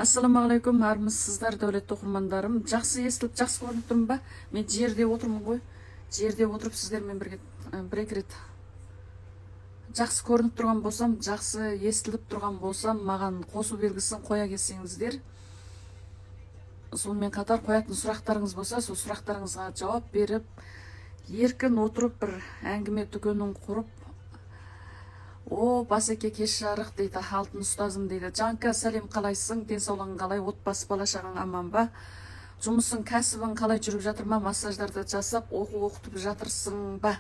Ассалаумағалейкум, армысыздар, дәулетті оқырмандарым! Жақсы естіліп, жақсы көрініп тұрмын ба? Мен жерде отырмын ғой, жерде отырып сіздермен бірге бір екі рет жақсы көрініп тұрған болсам, жақсы естіліп тұрған болсам, маған қосу белгісін қоя келсеңіздер. Сонымен қатар қоятын сұрақтарыңыз болса, сол сұрақтарыңызға жауап беріп, еркін отырып, бір әңгіме дүкенін құрып. О, Басеке, кеш жарық дейді, алтын ұстазым дейді. Жанка, сәлем, қалайсың, денсаулығың қалай, отбасы, бала шағаң аман ба, жұмысың, кәсібің қалай жүріп жатыр ма, массаждарды жасап, оқу оқытып жатырсың ба?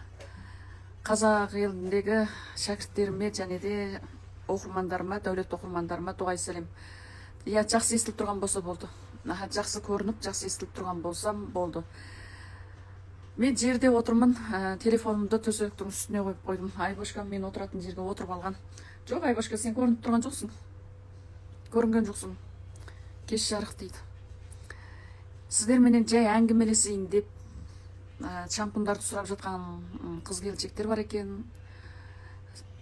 Қазақ еліндегі шәкірттеріме және де оқырмандарыма, дәулетті оқырмандарыма дұғай сәлем. Иә, жақсы естіліп тұрған болса болды. Аха, жақсы көрініп, жақсы естіліп тұрған болсам болды. Мен жерде отырмын, телефонымды төсектің үстіне қойып қойдым. Айбошка мен отыратын жерге отырып алған жоқ. Айбошка, сен көрініп тұрған жоқсың, көрінген жоқсың. Кеш жарық дейді. Сіздерменен жай әңгімелесейін деп. Шампундарды сұрап жатқан қыз келіншектер бар екен,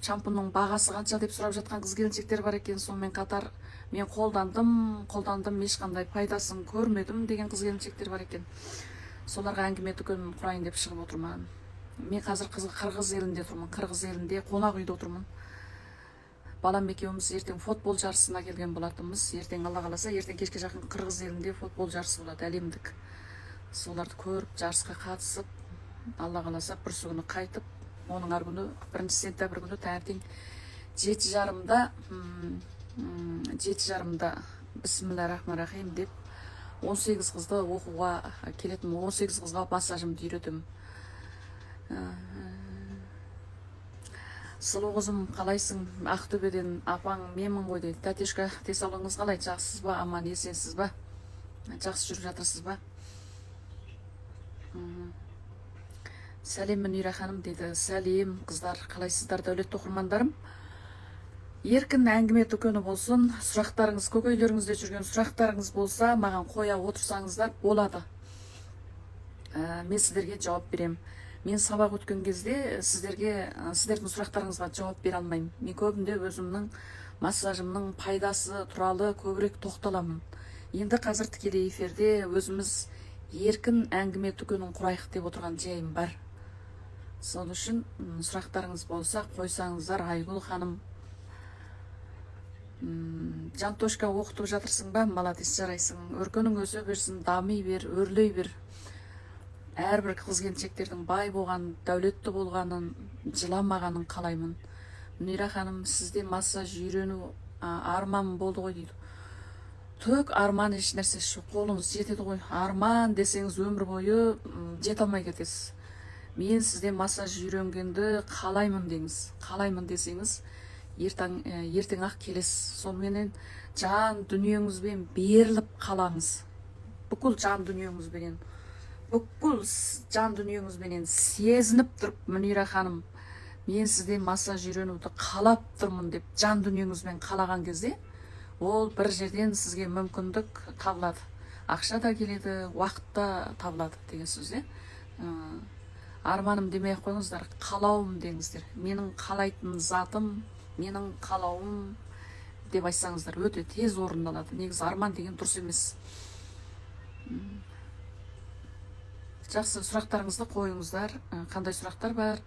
шампунның бағасы қанша деп сұрап жатқан қыз келіншектер бар екен. Сонымен қатар мен қолдандым, қолдандым, ешқандай пайдасын көрмедім деген қыз келіншектер бар екен. Соларға әңгіме дүкенін құрайын деп шығып отырмын. Мен қазір Қырғыз елінде тұрмын, Қырғыз елінде қонақ үйде отырмын. Балам екеуміз ертең футбол жарысына келген болатынбыз. Ертең, Алла қаласа, ертең кешке жақын Қырғыз елінде футбол жарысы болады, әлемдік. Соларды көріп, жарысқа қатысып, Алла қаласа, бүрсі күні қайтып, оның ар күні, 1 сентябрь күні таңертең 7:30-да, 7:30-да бісміллә рахман рахим деп 18 қызды оқуға келетін, 18 қызға массажымды үйретемін. Сұлу қызым, қалайсың? Ақтөбеден апаң менмін ғой дейді. Тәтешка, денсаулығыңыз қалай, жақсысыз ба, аман есенсіз ба, жақсы жүріп жатырсыз ба? Сәлем, Мүнира ханым дейді. Сәлем, қыздар, қалайсыздар, дәулетті оқырмандарым? Еркін әңгіме дүкені болсын. Сұрақтарыңыз, көкейлеріңізде жүрген сұрақтарыңыз болса, маған қоя отырсаңыздар болады. Мен сіздерге жауап беремін. Мен сабақ өткен кезде сіздерге, сіздердің сұрақтарыңызға жауап бере алмаймын. Мен көбінде өзімнің массажымның пайдасы туралы көбірек тоқталамын. Енді қазір тікелей эфирде өзіміз еркін әңгіме дүкенін құрайық деп отырған жайым бар. Сол үшін сұрақтарыңыз болса, қойсаңыздар. Айгүл ханым, Жантошка, оқытып жатырсың ба? Молодец, жарайсың, өркенің өсе берсін, дами бер, өрлей бер. Әрбір қыз келіншектердің бай болған, дәулетті болғанын, жыламағанын қалаймын. Мүнира ханым, сізде массаж үйрену арман болды ғой дейді. Түк арман, еш нәрсесі жоқ, қолыңыз жетеді ғой. Арман десеңіз, өмір бойы жете алмай кетесіз. Мен сізден массаж үйренгенді қалаймын деңіз. Қалаймын десеңіз, ертең, ертең ақ келесіз. Соныменен жан дүниеңізбен беріліп қалаңыз, бүкіл жан дүниеңізбенен, бүкіл жан дүниеңізбенен сезініп тұрып, Мүнира ханым, мен сізден массаж үйренуді қалап тұрмын деп жан дүниеңізбен қалаған кезде, ол бір жерден сізге мүмкіндік табылады, ақша да келеді, уақыт та табылады деген сөз, иә. Арманым демей ақ қойыңыздар, қалауым деңіздер. Менің қалайтын затым, менің қалауым деп айтсаңыздар, өте тез орындалады. Негізі арман деген дұрыс емес. Жақсы, сұрақтарыңызды қойыңыздар. Қандай сұрақтар бар?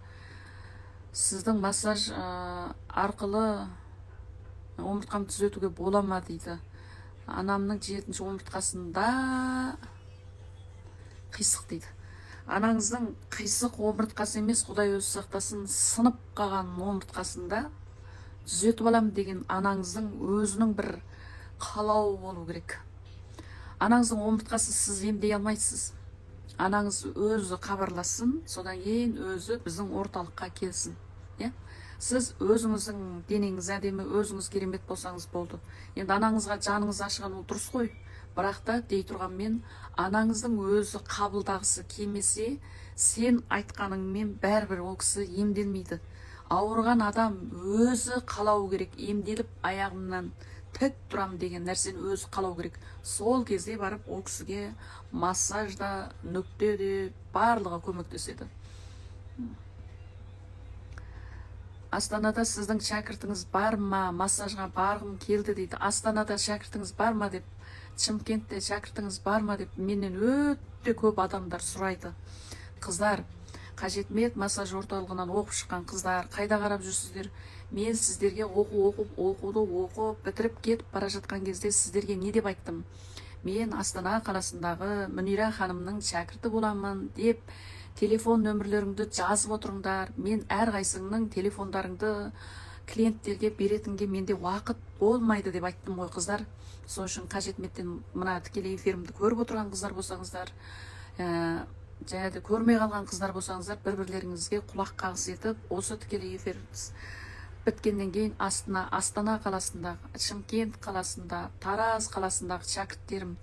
Сіздің массаж арқылы омыртқамды түзетуге бола ма дейді. Анамның жетінші омыртқасында қисық дейді. Анаңыздың қисық омыртқасы емес, құдай өзі сақтасын, сынып қалған омыртқасында түзетіп аламын деген анаңыздың өзінің бір қалауы болу керек. Анаңыздың омыртқасы сіз емдей алмайсыз. Анаңыз өзі хабарлассын, содан кейін өзі біздің орталыққа келсін, иә. Сіз өзіңіздің денеңіз әдемі, өзіңіз керемет болсаңыз болды. Енді анаңызға жаныңыз ашыған ол дұрыс қой, бірақ та дей тұрғанмен, анаңыздың өзі қабылдағысы келмесе, сен айтқаныңмен бәрібір ол кісі емделмейді. Ауырған адам өзі қалау керек, емделіп аяғымнан тік тұрамын деген нәрсені өзі қалау керек. Сол кезде барып ол кісіге массаж да, нүкте де, барлығы көмектеседі. Астанада сіздің шәкіртіңіз бар ма? Массажға барғым келді дейді. Астанада шәкіртіңіз бар ма деп, Шымкентте шәкіртіңіз бар ма деп менен өте көп адамдар сұрайды. Қыздар, Қажетмет массаж орталығынан оқып шыққан қыздар, қайда қарап жүрсіздер? Мен сіздерге оқу оқып, оқуды оқып, бітіріп кетіп бара жатқан кезде сіздерге не деп айттым? Мен Астана қаласындағы Мүнира ханымның шәкірті боламын деп телефон нөмірлеріңді жазып отырыңдар. Мен әрқайсыңның телефондарыңды клиенттерге беретінге менде уақыт болмайды деп айттым ғой, қыздар. Сол үшін Қажетметтен мына тікелей эфирімді көріп отырған қыздар болсаңыздар, және де көрмей қалған қыздар болсаңыздар, бір бірлеріңізге құлақ қағыс етіп, осы тікелей эфир біткеннен кейін Астана қаласындағы, Шымкент қаласында, Тараз қаласындағы шәкірттерім,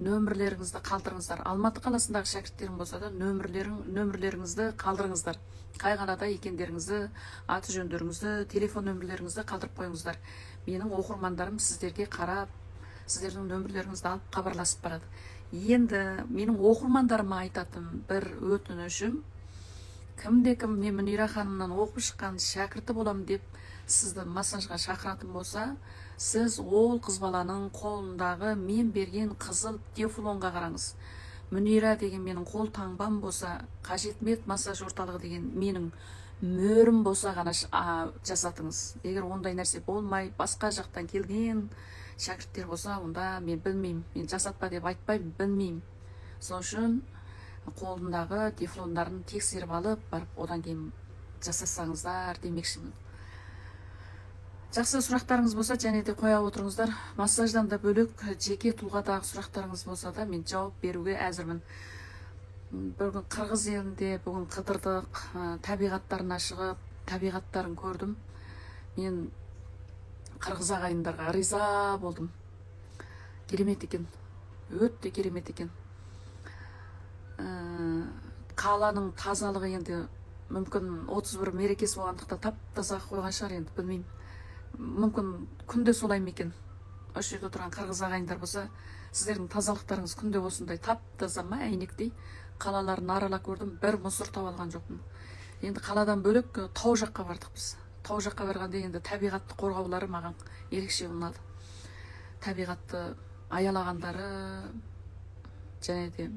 нөмірлеріңізді қалдырыңыздар. Алматы қаласындағы шәкірттерім болса да, нөмірлеріңізді қалдырыңыздар. Қай қалада екендеріңізді, аты жөндеріңізді, телефон нөмірлеріңізді қалдырып қойыңыздар. Менің оқырмандарым сіздерге қарап, сіздердің нөмірлеріңізді алып хабарласып барады. Енді менің оқырмандарыма айтатын бір өтінішім: кімде кім мен Мүнира ханымнан оқып шыққан шәкірті боламын деп сізді массажға шақыратын болса, сіз ол қыз баланың қолындағы мен берген қызыл тефлонға қараңыз. Мүнира деген менің қол таңбам болса, Қажетмет массаж орталығы деген менің мөрім болса ғана жасатыңыз. Егер ондай нәрсе болмай, басқа жақтан келген шәкірттер болса, онда мен білмеймін, мен жасатпа деп айтпаймын, білмеймін. Сол үшін қолындағы тефлондарын тексеріп алып барып, одан кейін жасасаңыздар демекшімін. Жақсы, сұрақтарыңыз болса, және де қоя отырыңыздар. Массаждан да бөлек жеке тұлғадағы сұрақтарыңыз болса да, мен жауап беруге әзірмін. Бүгін қырғыз елінде бүгін қыдырдық, табиғаттарына шығып, табиғаттарын көрдім. Мен қырғыз ағайындарға риза болдым. Керемет екен, өте керемет екен. Қаланың тазалығы енді мүмкін 31 мерекесі болғандықтан тап таза қойған шығар, енді білмеймін. Мүмкін күнде солай ма екен? Осы жерде отырған қырғыз ағайындар болса, сіздердің тазалықтарыңыз күнде осындай тап таза ма, әйнектей? Қалаларын аралап көрдім, бір мусор таба алған жоқпын. Енді қаладан бөлек тау жаққа бардық біз. Тау жаққа барғанда енді табиғатты қорғаулары маған ерекше ұнады. Табиғатты аялағандары және де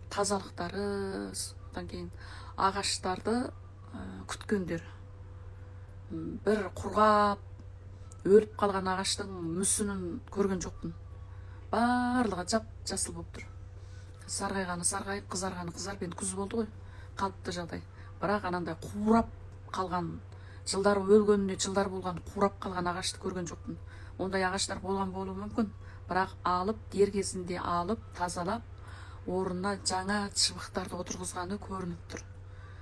тазалықтары, содан кейін ағаштарды күткендер. Бір құрғап өліп қалған ағаштың мүсінін көрген жоқпын. Барлығы жап жасыл болып тұр. Сарғайғаны сарғайып, қызарғаны қызарып, енді күз болды ғой, қалыпты жағдай. Бірақ анандай қурап қалған, жылдар өлгеніне жылдар болған қурап қалған ағашты көрген жоқпын. Ондай ағаштар болған болуы мүмкін, бірақ алып, дер кезінде алып, тазалап, орнына жаңа шыбықтарды отырғызғаны көрініп тұр.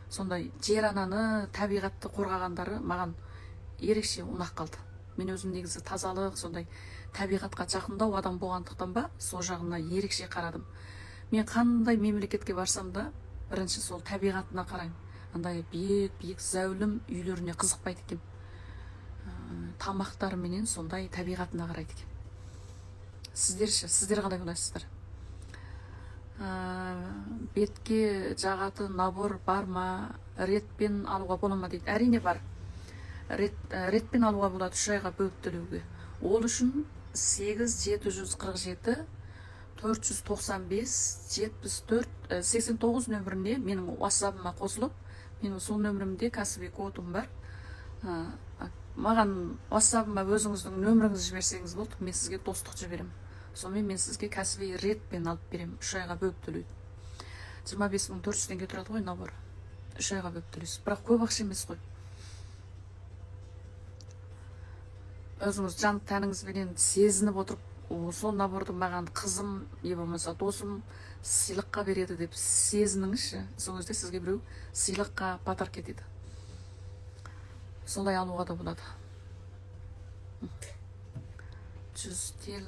Сондай жер ананы, табиғатты қорғағандары маған ерекше ұнап қалды. Мен өзім негізі тазалық, сондай табиғатқа жақындау адам болғандықтан ба, сол жағына ерекше қарадым. Мен қандай мемлекетке барсам да, бірінші сол табиғатына қараймын. Андай биік биік зәулім үйлеріне қызықпайды екенмін. Тамақтары менен сондай табиғатына қарайды екенмін. Сіздер ше, сіздер қалай ойлайсыздар? Бетке жағатын набор бар ма, ретпен алуға бола ма дейді. Әрине бар. Ретпен алуға болады, 3 айға бөліп төлеуге. Ол үшін 8 747 495 74 89 нөміріне менің WhatsApp'ыма қосылып, менің сол нөмірімде кәсіби кодым бар. Маған WhatsApp'ыма өзіңіздің нөміріңізді жіберсеңіз болды, мен сізге достық жіберемін. Сонымен мен сізге кәсіби ретпен алып беремін, 3 айға бөліп төлейді. 25 400 теңге тұрады ғой набор. 3 айға бөліп төлейсіз. Бірақ көп ақша емес қой. Өзіңіз жан тәніңізбенен сезініп отырып, сол наборды маған қызым, не болмаса досым сыйлыққа береді деп сезініңізші. Сол кезде сізге біреу сыйлыққа подарок етеді. Солай алуға да болады. Жүз тел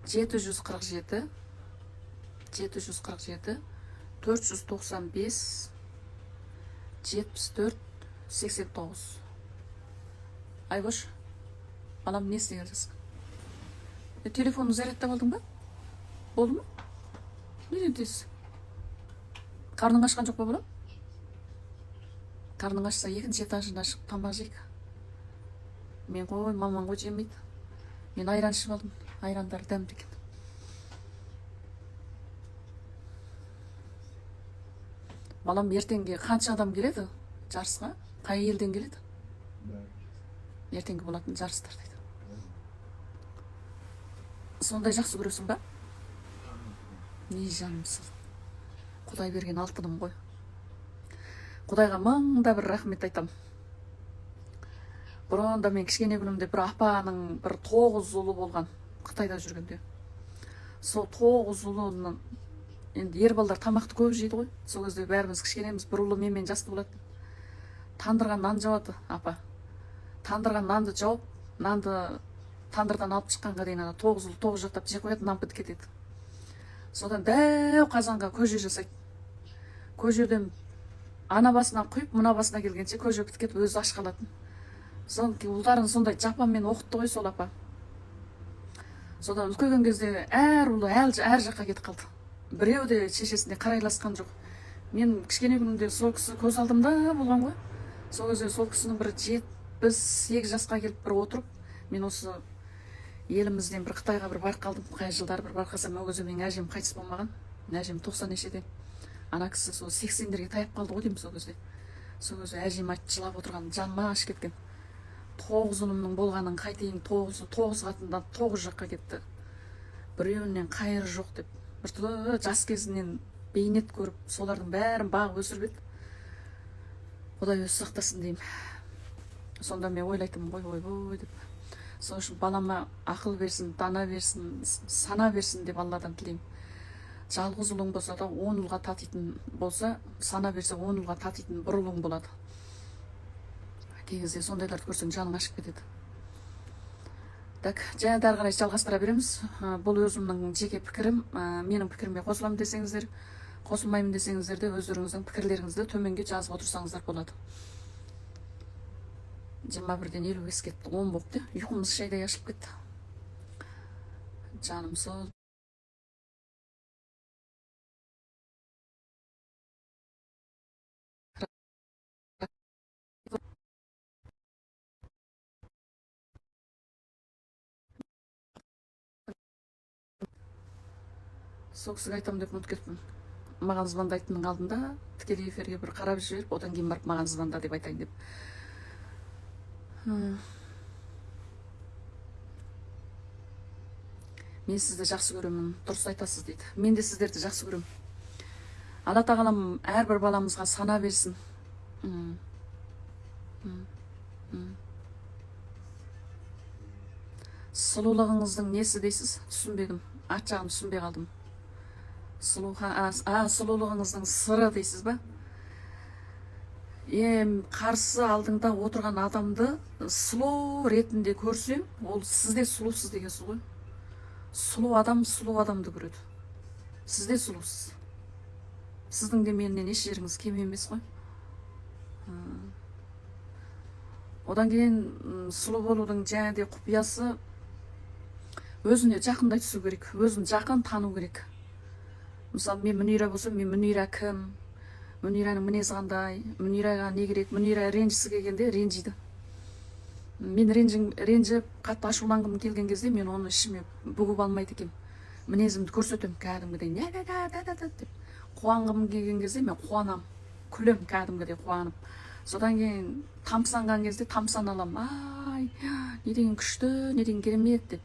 747 747 495 74 89. Айбош, балам, не істеген жатсың? Телефонды зарядтап алдың ба? Болды ма? Неден тез? Қарның ашқан жоқ па, балам? Қарның ашса, екінші этажына шығып тамақ жейік. Мен ғой, мамаң ғой жемейді. Мен айран ішіп алдым. Айрандары дәмді екен. Балам, ертеңге қанша адам келеді жарысқа? Қай елден келеді? Ертеңгі болатын жарыстар дейді. Сондай жақсы көресің ба? Не, жанымсың. Құдай берген алтыным ғой. Құдайға мың да бір рахмет айтам. Бұрын да мен кішкене күнімде бір апаның бір 9 ұлы болған, Қытайда жүргенде. Сол 9 ұлының, енді ер балдар тамақты көп жейді ғой. Сол кезде бәріміз кішкенеміз, бір ұлы менімен жасты болатын. Тандырға нан жауады апа. Тандырға нанды жауып, нанды тандырдан алып шыққанға дейін ана 9 ұлы 9 жақтап жеп қояды, нан бітіп кетеді. Содан дәу қазанға көже жасайды. Көжеден ана басынан құйып, мына басына келгенше көже бітіп кетіп, өзі аш қалатын. Содан кейін ұлдарын сондай жапанмен оқытты ғой сол апа. Содан үлкейген кезде әр ұлы әр жаққа кетіп қалды. Біреу де шешесіне қарайласқан жоқ. Мен кішкене күнімде сол кісі көз алдымда болған ғой. Сол кезде сол кісінің бір 78 жасқа келіп бір отырып, мен осы елімізден бір Қытайға бір барып қалдым. Қай жылдары бір барып қалсам, ол кезде менің әжем қайтыс болмаған. Әжем 90 нешеде. Ана кісі сол 80-дерге таяп қалды ғой деймін сол кезде. Сол кезде әжем айтып жылап отырған, жаныма ашып кеткен. 9 ұлымның болғанын қайтейін, 9 қатындан 9 жаққа кетті. Біреуінен қайыр жоқ деп. Бір түрлі жас кезінен бейнет көріп, солардың бәрін бағып өсіріп еді. Құдай өзі сақтасын деймін. Сонда мен ойлайтынмын ғой, ойбой деп. Сол үшін балама ақыл берсін, дана берсін, сана берсін деп Алладан тілеймін. Жалғыз ұлың болса да 10 ұлға татитын болса, сана берсе 10 ұлға татитын бір ұлың болады. Кей кезде сондайларды көрсең жаның ашып кетеді. Так, және де ары қарай жалғастыра береміз. Бұл өзімнің жеке пікірім. Менің пікіріме қосыламын десеңіздер, қосылмаймын десеңіздер де өздеріңіздің пікірлеріңізді төменге жазып отырсаңыздар болады. 21:55 кетті, 10 болыпты. Ұйқымыз шайдай ашылып кетті. Жаным сол. Сол кісіге айтамын деп ұмытып кетіппін. Маған звондайтынның алдында тікелей эфирге бір қарап жіберіп, одан кейін барып маған звонда деп айтайын деп. Мен сізді жақсы көремін, дұрыс айтасыз дейді. Мен де сіздерді жақсы көремін. Алла тағалам әрбір баламызға сана берсін. Сұлулығыңыздың несі дейсіз? Түсінбедім. Арт жағын түсінбей қалдым. Сұлулығыңыздың сыры дейсіз ба? Қарсы алдыңда отырған адамды сұлу ретінде көрсең, ол сіз де сұлусыз деген сөз ғой. Сұлу адам сұлу адамды көреді. Сіз де сұлусыз. Сіздің де менен еш жеріңіз кем емес қой. Одан кейін сұлу болудың және де құпиясы өзіне жақындай түсу керек, өзін жақын тану керек. Мысалы, мен Мүнира болсам, мен Мүнира кім? Мүнираның мінезі қандай? Мүнираға не керек? Мүнира ренжісі келгенде ренжиді. Мен ренжіп, қатты ашуланғым келген кезде мен оны ішіме бүгіп алмайды екенмін. Мінезімді көрсетемін кәдімгідей, не, не, не, не, не, не деп. Қуанғым келген кезде мен қуанам, күлем кәдімгідей қуанып. Содан кейін тамсанған кезде тамсана аламын. Ай, не деген күшті, не деген керемет деп.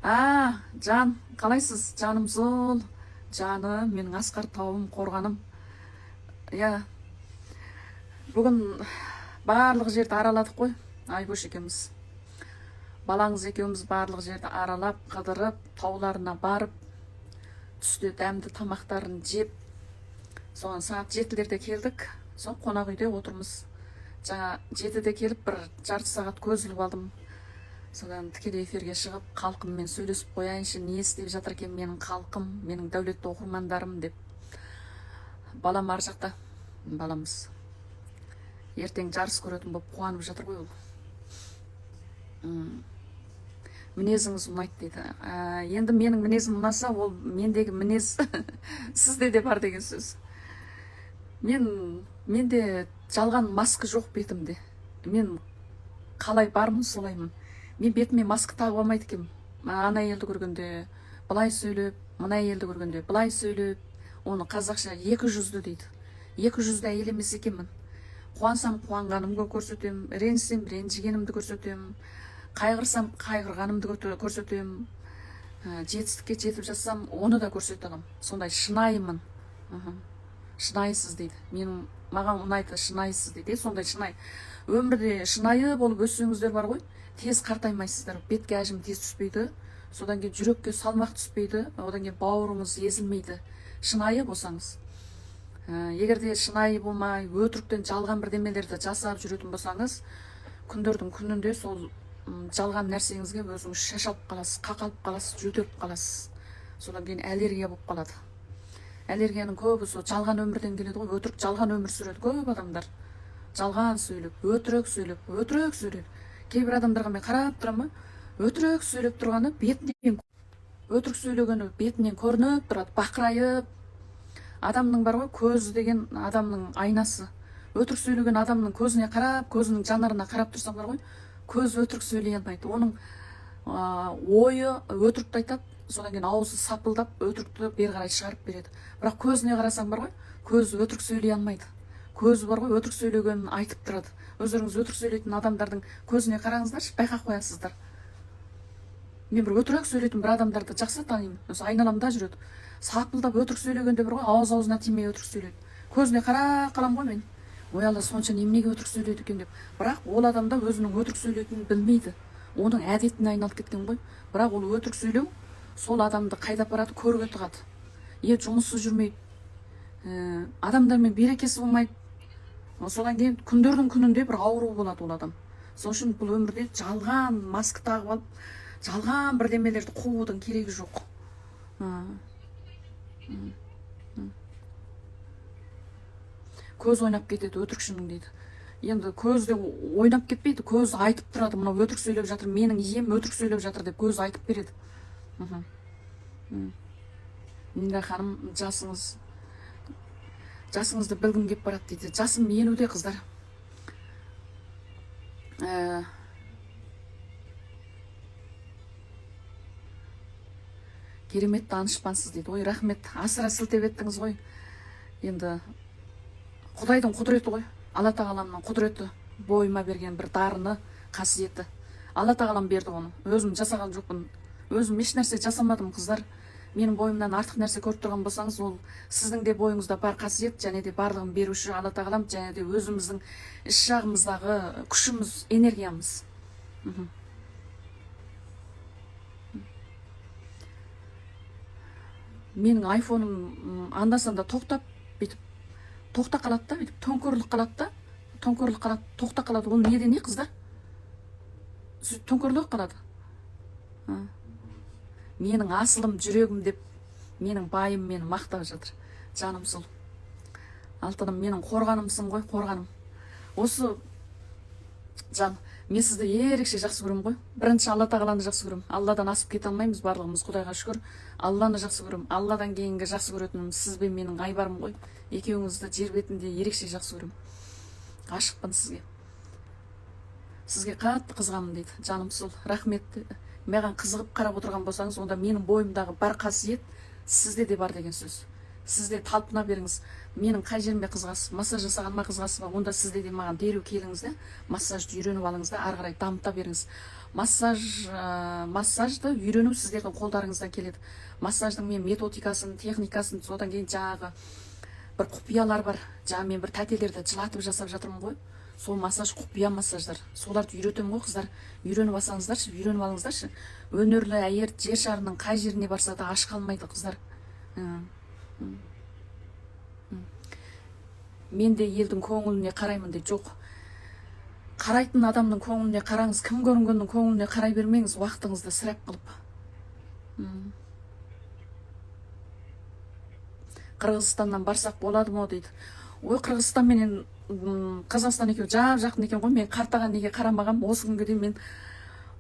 Жан, қалайсыз? Жаным сол, жаным, менің асқар тауым, қорғаным. Я, бүгін барлық жерді араладық қой, Айбош екеуміз. Балаңыз екеуміз барлық жерді аралап, қыдырып, тауларына барып, түсте дәмді тамақтарын жеп, соған сағат 7-лерде келдік, соң қонақ үйде отырмыз. Жаңа 7-де келіп бір жарты сағат көз іліп алдым. Содан тікелей эфирге шығып, халқыммен сөйлесіп қояйыншы, не істеп жатыр екен менің халқым, менің дәулетті оқырмандарым деп. Балам ар жақта, баламыз. Ертең жарыс көретін болып қуанып жатыр ғой ол. Мінезіңіз ұнайды дейді. Енді менің мінезім ұнаса, ол мендегі мінез сізде де бар деген сөз. Мен Менде жалған маска жоқ бетімде. Мен қалай бармын, солаймын. Мен бетіме маска тағып алмайды екенмін. Ана әйелді көргенде былай сөйлеп, мына әйелді көргенде былай сөйлеп, оны қазақша екі жүзді дейді. Екі жүзді әйел емес екенмін. Қуансам қуанғанымды көрсетемін, ренжісем ренжігенімді көрсетемін, қайғырсам қайғырғанымды көрсетемін, жетістікке жетіп жатсам оны да көрсете аламын. Сондай шынайымын. Шынайысыз дейді. Менің маған ұнайды шынайысыз дейді. Сондай шынайы. Өмірде шынайы болып өссеңіздер бар ғой, тез қартаймайсыздар, бетке әжім тез түспейді, содан кейін жүрекке салмақ түспейді, одан кейін бауырыңыз езілмейді. Шынайы болсаңыз. Егер де шынайы болмай, өтіріктен жалған бірдемелерді жасап жүретін болсаңыз, күндердің күнінде сол жалған нәрсеңізге өзіңіз шашалып қаласыз, қақалып қаласыз, жөтеліп қаласыз. Содан кейін аллергия болып қалады. Аллергияның көбі сол жалған өмірден келеді ғой, өтірік жалған өмір сүреді көп адамдар. Жалған сөйлеп, өтірік сөйлеп, өтірік сөйлеп. Кейбір адамдарға мен қарап тұрамын, өтірік сөйлеп тұрғаны бетінен, өтірік сөйлегені бетінен көрініп тұрады, бақырайып. Адамның бар ғой, көзі деген адамның айнасы. Өтірік сөйлеген адамның көзіне қарап, көзінің жанарына қарап тұрсаң бар ғой, көз өтірік сөйлей алмайды. Оның ойы өтірікті айтады, содан кейін аузы сапылдап өтірікті бері қарай шығарып береді. Бірақ көзіне қарасаң бар ғой, көзі өтірік сөйлей алмайды. Көзі бар ғой, өтірік сөйлегенін айтып тұрады. Өздеріңіз өтірік сөйлейтін адамдардың көзіне қараңыздаршы, байқап қоясыздар. Мен бір өтірік сөйлейтін бір адамдарды жақсы танимын. Осы айналамда жүреді. Сапылдап өтірік сөйлегенде бір ғой, ауыз аузына тимей өтірік сөйлейді. Көзіне қарап қаламын ғой мен. Ой, Алла, сонша неменеге өтірік сөйлейді екен деп. Бірақ ол адамда өзінің өтірік сөйлейтінін білмейді. Оның әдетіне айналып кеткен ғой. Бірақ ол өтірік сөйлеу сол адамды қайда апарады, көрге тығады. Жұмыссыз жүрмейді. Адамдармен берекесі болмайды. Содан кейін күндердің күнінде бір ауру болады ол адам. Сол үшін бұл өмірде жалған маска тағып алып, жалған бірдемелерді қуудың керегі жоқ. Көз ойнап кетеді өтірікшінің дейді. Енді көз де ойнап кетпейді, көз айтып тұрады, мынау өтірік сөйлеп жатыр, менің ием өтірік сөйлеп жатыр деп көз айтып береді. Мира ханым, жасыңызды білгім кеп барады дейді. Жасым 50-де, қыздар. Керемет данышпансыз дейді. Ой, рахмет, асыра сілтеп еттіңіз ғой. Енді Құдайдың құдіреті ғой. Алла тағаламның құдіреті, бойыма берген бір дарыны, қасиеті. Алла тағалам берді оны. Өзім жасаған жоқпын. Өзім еш нәрсе жасамадым, қыздар. Менің бойымнан артық нәрсе көріп тұрған болсаңыз, ол сіздің де бойыңызда бар қасиет, және де барлығын беруші Алла тағалам, және де өзіміздің іш жағымыздағы күшіміз, энергиямыз. Менің айфоным анда-санда тоқтап, бүйтіп тоқта қалады да, бүйтіп төңкеріліп қалады да, төңкеріліп қалады, тоқта қалады. Ол неден не, қыздар? Сөйтіп төңкеріліп қалады. Менің асылым, жүрегім деп, менің байым мені мақтап жатыр. Жаным сол. Алтыным, менің қорғанымсың ғой, қорғаным. Осы жан, мен сізді ерекше жақсы көремін ғой. Бірінші Алла тағаланы жақсы көремін. Алладан асып кете алмаймыз барлығымыз, Құдайға шүкір. Алланы жақсы көремін. Алладан кейінгі жақсы көретінім сіз бен менің айбарым ғой. Екеуіңізді жер бетінде ерекше жақсы көремін. Ғашықпын сізге. Сізге қатты қызығамын дейді. Жаным сол. Рахмет. Маған қызығып қарап отырған болсаңыз, онда менің бойымдағы бар қасиет сізде де бар деген сөз. Сіз де талпына беріңіз. Менің қай жеріме қызығасыз? Массаж жасағаныма қызығасыз ба? Онда сізде де маған дереу келіңіз де, массажды үйреніп алыңыз да, ары қарай дамыта беріңіз. Массажды үйрену сіздердің қолдарыңыздан келеді. Массаждың мен методикасын, техникасын, содан кейін жаңағы бір құпиялар бар. Жаңа мен бір тәтелерді жылатып жасап жатырмын ғой. Сол массаж құпия массаждар. Соларды үйретемін ғой, қыздар. Үйреніп алсаңыздаршы, үйреніп алыңыздаршы. Өнерлі әйел жер шарының қай жеріне барса да аш қалмайды, қыздар. Мен де елдің көңіліне қараймын дейді. Жоқ. Қарайтын адамның көңіліне қараңыз. Кім көрінгеннің көңіліне қарай бермеңіз, уақытыңызды ысырап қылып. Қырғызстаннан барсақ болады ма дейді. Ой, Қырғызстан менен Қазақстан екеуі жап-жақын екен ғой. Мен картаға неге қарамағам, осы күнге дейін мен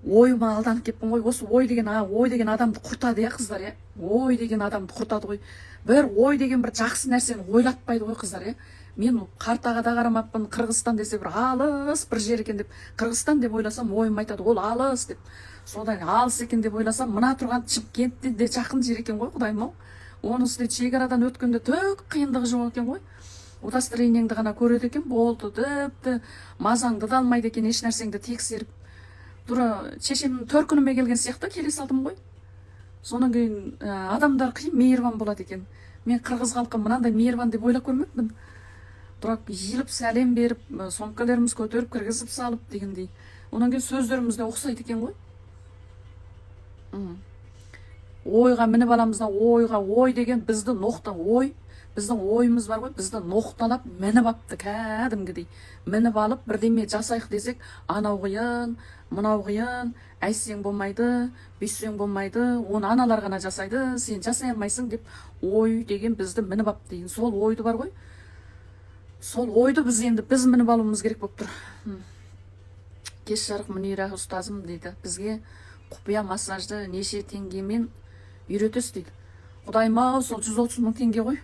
ойыма алданып кетпін ғой. Осы ой деген, ой деген адамды құртады, иә, қыздар, иә. Ой деген адамды құртады ғой. Бір ой деген бір жақсы нәрсені ойлатпайды ғой, қыздар, иә. Мен картаға да қарамаппын. Қырғызстан десе, бір алыс бір жер екен деп, Қырғызстан деп ойласам, ойым айтады ол алыс деп. Содан алыс екен деп ойласам, мына тұрған Шымкенттен де жақын жер екен ғой. Құдайым ау, оның үстіне шекарадан өткенде түк қиындығы жоқ екен ғой. Удостоверениеңді ғана көреді екен, болды, тіпті мазаңды да алмайды екен, еш нәрсеңді тексеріп, тура шешемнің төркініме келген сияқты келе салдым ғой. Содан кейін адамдар қиын мейірбан болады екен. Мен қырғыз халқы мынандай мейірбан деп ойлап көрмеппін. Тура иіліп сәлем беріп, сумкаларымыз көтеріп кіргізіп салып дегендей. Одан кейін сөздеріміз де ұқсайды екен ғой. Ойға мініп аламыз да, ойға, ой деген бізді ноқта, ой, біздің ойымыз бар ғой, бізді ноқталап мініп апты кәдімгідей. Мініп алып, бірдеме жасайық десек, анау қиын, мынау қиын, әйтсең болмайды, бүйтсең болмайды, оны аналар ғана жасайды, сен жасай алмайсың деп, ой деген бізді мініп апты деген. Сол ойды бар ғой, сол ойды біз енді біз мініп алуымыз керек болып тұр. Кеш жарық, Мүнира ұстазым дейді. Бізге құпия массажды неше теңгемен үйретесіз дейді. Құдайым ау, сол 130 000 теңге ғой.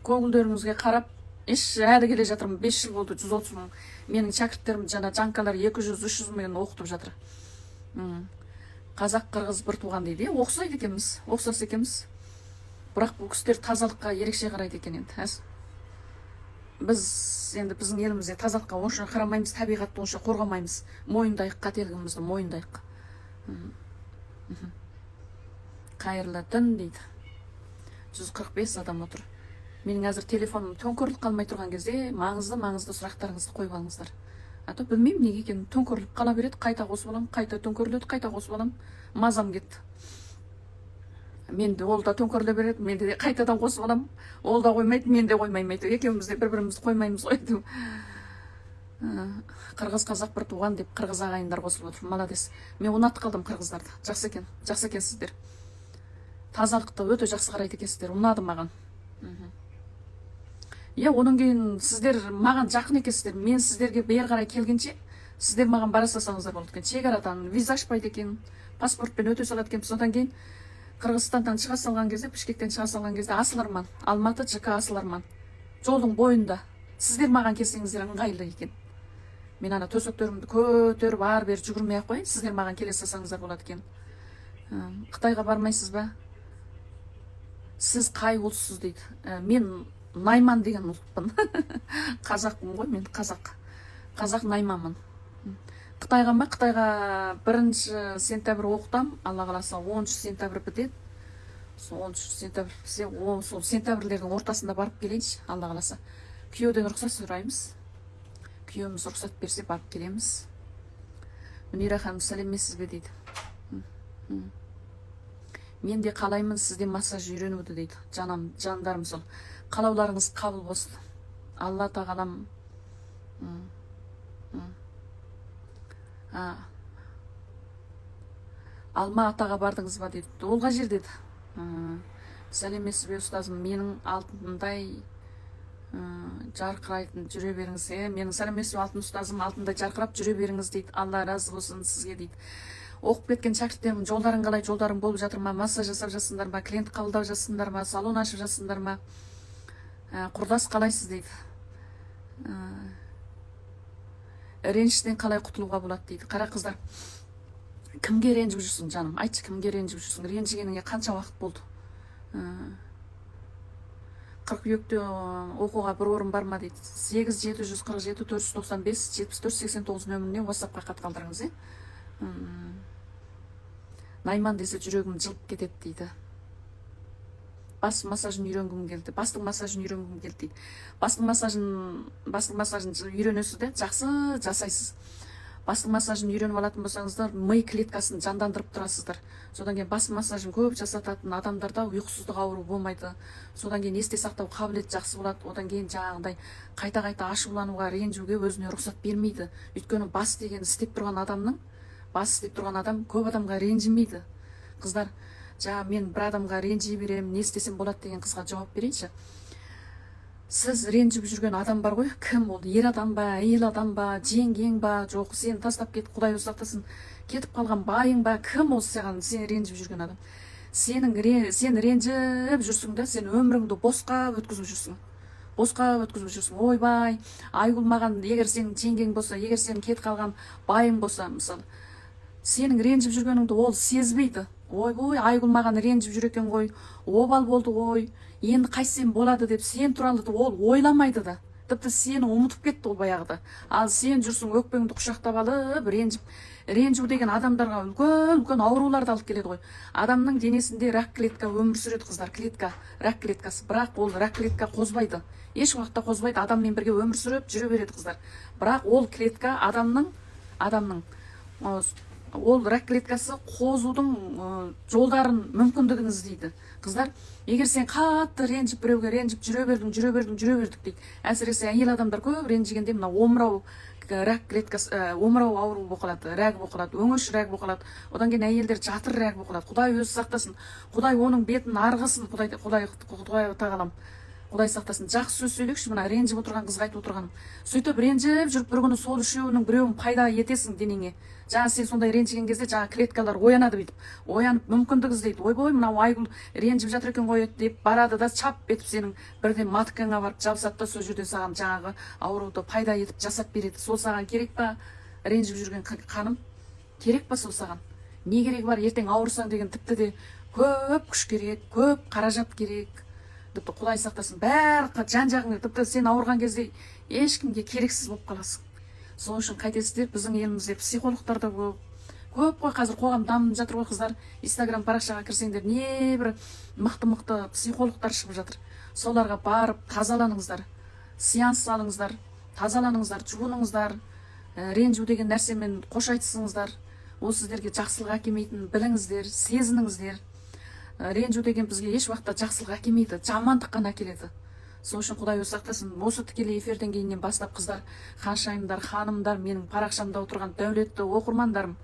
Көңілдеріңізге қарап еш, әлі келе жатырмын, 5 жыл болды, 130 000. Менің шәкірттерім жаңа жаңкалар 200-300 мыңнан оқытып жатыр. Қазақ қырғыз бір туған дейді, иә, ұқсайды екенбіз, ұқсас екенбіз. Бірақ бұл кісілер тазалыққа ерекше қарайды екен енді. Біз енді біздің елімізде тазалыққа онша қарамаймыз, табиғатты онша қорғамаймыз. Мойындайық, қателігімізді мойындайық. Қайырлы түн дейді. 145 адам отыр. Менің әзір телефоным төңкеріліп қалмай тұрған кезде маңызды маңызды сұрақтарыңызды қойып алыңыздар. А то білмеймін неге екенін, төңкеріліп қала береді, қайта қосып аламын, қайта төңкеріледі, қайта қосып аламын, мазам кетті. Мен де, ол да төңкеріле береді, мен де қайтадан қосып аламын, ол да қоймайды, мен де қоймаймын, әйтеуір екеуміз де бір бірімізді қоймаймыз ғой әйтеуір. Қырғыз қазақ бір туған деп қырғыз ағайындар қосылып отыр. Молодец, мен ұнатып қалдым қырғыздарды. Жақсы екен, жақсы екенсіздер, тазалықты өте жақсы қарайды екенсіздер, ұнады маған. Иә, одан кейін сіздер маған жақын екенсіздер. Мен сіздерге бері қарай келгенше, сіздер маған бара салсаңыздар болады екен. Шекарадан виза ашпайды екен, паспортпен өте салады екенбіз. Содан кейін Қырғызстаннан шыға салған кезде, Бішкектен шыға салған кезде Асыл Арман, Алматы ЖК Асыл Арман, жолдың бойында. Сіздер маған келсеңіздер ыңғайлы екен. Мен ана төсектерімді көтеріп ары бері жүгірмей ақ қояйын, сіздер маған келе салсаңыздар болады екен. Қытайға бармайсыз ба? Сіз қай ұлтсыз дейді. Мен найман деген ұлтпын, қазақпын ғой мен, қазақ, қазақ найманмын. Қытайға ма? Қытайға 1 сентябрь оқытам, Алла қаласа, 10 сентябрь бітеді. Сол 10 сентябрь бітсе, сол сентябрьлердің ортасында барып келейінші, Алла қаласа. Күйеуден рұқсат сұраймыз, күйеуіміз рұқсат берсе, барып келеміз. Мүнира ханым, сәлеметсіз бе дейді. Мен де қалаймын сізден массаж үйренуді дейді. Жаным, жандарым, сол қалауларыңыз қабыл болсын, Алла тағалам. Алма Атаға бардыңыз ба дейді. Ол қай жерде еді? Сәлеметсіз бе, ұстазым, менің алтындай жарқырайтын жүре беріңіз. Менің, сәлеметсіз бе, алтын ұстазым, алтындай жарқырап жүре беріңіз дейді. Алла разы болсын сізге дейді. Оқып кеткен шәкірттерім, жолдарың қалай, жолдарың болып жатыр ма? Массаж жасап жатсыңдар ма, клиент қабылдап жатсыңдар ма, салон ашып жатсыңдар ма? Құрдас, қалайсыз дейді. Реніштен қалай құтылуға болады дейді. Қара, қыздар, кімге ренжіп жүрсің, жаным, айтшы, кімге ренжіп жүрсің? Ренжігеніңе қанша уақыт болды? Қыркүйекте оқуға бір орын бар ма дейді. 8 747 495 74 89 нөміріне Ватсапқа хат қалдырыңыз, иә. Найман десе, жүрегім жылып кетеді дейді. Бас массажын үйренгім келді, бастың массажын үйренгім келді дейді. Бастың массажын үйренесіз де, жақсы жасайсыз. Бастың массажын үйреніп алатын болсаңыздар, ми клеткасын жандандырып тұрасыздар. Содан кейін бас массажын көп жасататын адамдарда ұйқысыздық ауру болмайды. Содан кейін есте сақтау қабілеті жақсы болады. Одан кейін жаңағындай қайта қайта ашулануға, ренжуге өзіне рұқсат бермейді. Өйткені бас деген істеп тұрған адамның, бас істеп тұрған адам көп адамға ренжімейді. Қыздар, жаңа мен бір адамға ренжи беремін, не істесем болады деген қызға жауап берейінші. Сіз ренжіп жүрген адам бар ғой, кім ол? Ер адам ба, әйел адам ба, жеңгең ба, жоқ сені тастап кетіп, Құдай өзі сақтасын, кетіп қалған байың ба? Кім ол саған, сен ренжіп жүрген адам? Сенің сен ренжіп жүрсің да, сен өміріңді босқа өткізіп жүрсің. Босқа өткізіп жүрсің. Ойбай, Айгүл маған, егер сенің жеңгең болса, егер сенің кетіп қалған байың болса, мысалы, сенің ренжіп жүргеніңді ол сезбейді. Ойбой, Айгүл маған ренжіп жүр екен ғой, обал болды ғой, енді қайтсем болады деп сен туралы ол ойламайды да. Тіпті сені ұмытып кетті ол баяғыда. Ал сен жүрсің өкпеңді құшақтап алып, ренжіп. Ренжу деген адамдарға үлкен үлкен ауруларды алып келеді ғой. Адамның денесінде рак клетка өмір сүреді, қыздар, клетка, рак клеткасы. Бірақ ол рак клетка қозбайды, еш уақытта қозбайды, адаммен бірге өмір сүріп жүре береді, қыздар. Бірақ ол клетка адамның ол рак клеткасы қозудың жолдарын, мүмкіндігін іздейді, қыздар. Егер сен қатты ренжіп, біреуге ренжіп жүре бердің, жүре бердің, жүре бердік дейді, әсіресе әйел адамдар көп ренжігенде мына омырау рак клеткасы, омырау ауруы болып қалады, рак болып қалады, өңеш рак болып қалады. Одан кейін әйелдер жатыр рак болып қалады. Құдай өзі сақтасын, Құдай оның бетін арғысын, Құдай, Құдай, Құдай тағалам, Құдай сақтасын. Жақсы сөз сөйлейікші. Мына ренжіп отырған қызға айтып отырғаным. Сөйтіп ренжіп жүріп, бір күні сол үшеуінің біреуін пайда етесің денеңе. Жаңа сен сондай ренжіген кезде жаңа клеткалар оянады, бүйтіп оянып, мүмкіндік іздейді. Ойбой, мынау Айгүл ренжіп жатыр екен ғой деп барады да, чап етіп сенің бірден маткаңа барып жабысады да, сол жерде саған жаңағы ауруды пайда етіп жасап береді. Сол саған керек па, ренжіп жүрген қаным? Керек па сол саған? Не керегі бар? Ертең ауырсаң деген тіпті де көп күш керек, көп қаражат керек. Тіпті, Құдай сақтасын, бәрі жан жағыңа, тіпті сен ауырған кезде ешкімге керексіз болып қаласың. Сол үшін қайтесіздер? Біздің елімізде психологтар да көп, көп қой. Қазір қоғам дамып жатыр ғой, қыздар. Инстаграм парақшаға кірсеңдер, небір мықты мықты психологтар шығып жатыр. Соларға барып тазаланыңыздар, сеанс алыңыздар, тазаланыңыздар, жуыныңыздар, ренжу деген нәрсемен қош айтысыңыздар. Ол сіздерге жақсылық әкелмейтінін біліңіздер, сезініңіздер. Ренжу деген бізге еш уақытта жақсылық әкелмейді, жамандық қана әкеледі. Сол үшін, Құдай өзі сақтасын, осы тікелей эфирден кейіннен бастап, қыздар, ханшайымдар, ханымдар, менің парақшамда отырған дәулетті оқырмандарым,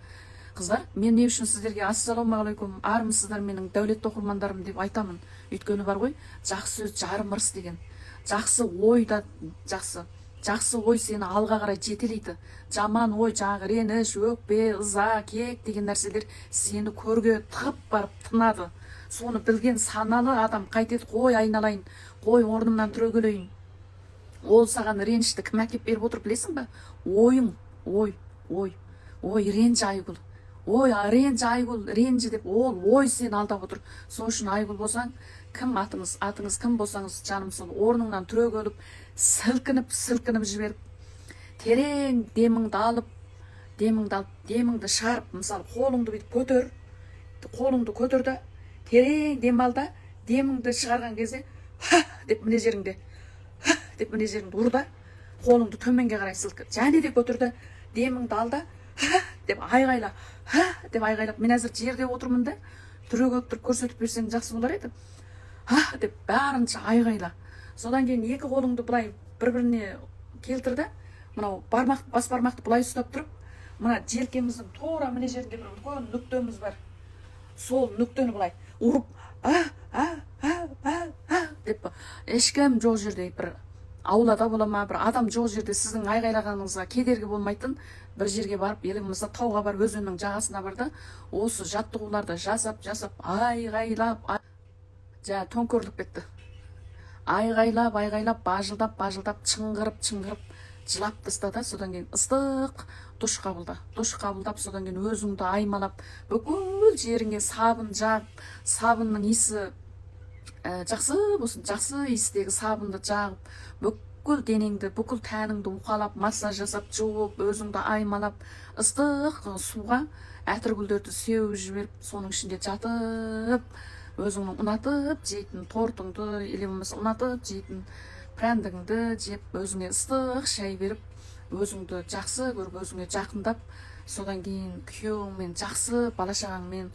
қыздар, мен не үшін сіздерге «Ассалаумағалейкум, армысыздар, менің дәулетті оқырмандарым» деп айтамын? Өйткені бар ғой, жақсы сөз жарым ырыс деген. Жақсы ой да жақсы. Жақсы ой сені алға қарай жетелейді. Жаман ой, жаңағы реніш, өкпе, ыза, кек деген нәрселер сені көрге тығып барып тынады. Соны білген саналы адам қайтеді? Қой, айналайын, қой, орнымнан түрегелейін. Ол саған ренішті кім әкеп беріп отыр, білесің ба? Ойың. Ой, ой, ой, ренжі, Айгүл, ой, ренжі, Айгүл, ренжі деп ол ой сені алдап отыр. Сол үшін Айгүл болсаң, кім атыңыз кім болсаңыз, жаным, сол орныңнан түрегеліп, сілкініп сілкініп жіберіп, терең деміңді алып, деміңді алып, деміңді шығарып. Мысалы, қолыңды бүйтіп көтер, қолыңды көтер да, терең дем ал да, деміңді шығарған кезде «ха» деп мына жеріңде, «ха» деп мына жеріңді ұр да, қолыңды төменге қарай сілкі. Және де көтер да, деміңді ал да, «ха» деп айғайла, «ха» деп айғайлап. Мен әзір жерде отырмын да, түрегеліп тұрып көрсетіп берсем, жақсы болар еді. «Ха» деп барынша айғайла. Содан кейін екі қолыңды былай бір біріне келтір да, мынау бармақ, бас бармақты былай ұстап тұрып, мына желкеміздің тура мына жерінде бір үлкен нүктеміз бар, сол нүктені былай ұрып, «а, а, а, а, а» деп. Ешкім жоқ жерде, бір аулада бола ма, бір адам жоқ жерде, сіздің айғайлағаныңызға кедергі болмайтын бір жерге барып, или болмаса тауға барып, өзеннің жағасына бар да, осы жаттығуларды жасап жасап айғайлап, жаңа төңкеріліп кетті, айғайлап айғайлап, бажылдап бажылдап, шыңғырып шыңғырып жылап таста да, содан кейін ыстық душ қабылда. Душ қабылдап, содан кейін өзіңді аймалап, бүкіл жеріңе сабын жағып, сабынның иісі жақсы болсын, жақсы иістегі сабынды жағып, бүкіл денеңді, бүкіл тәніңді уқалап, массаж жасап, жуып, өзіңді аймалап, ыстық суға әтіргүлдерді сеуіп жіберіп, соның ішінде жатып, өзіңнің ұнатып жейтін тортыңды или болмаса ұнатып жейтін прәндігіңді жеп, өзіңе ыстық шай беріп, өзіңді жақсы көріп, өзіңе жақындап, содан кейін күйеуіңмен жақсы, бала шағаңмен,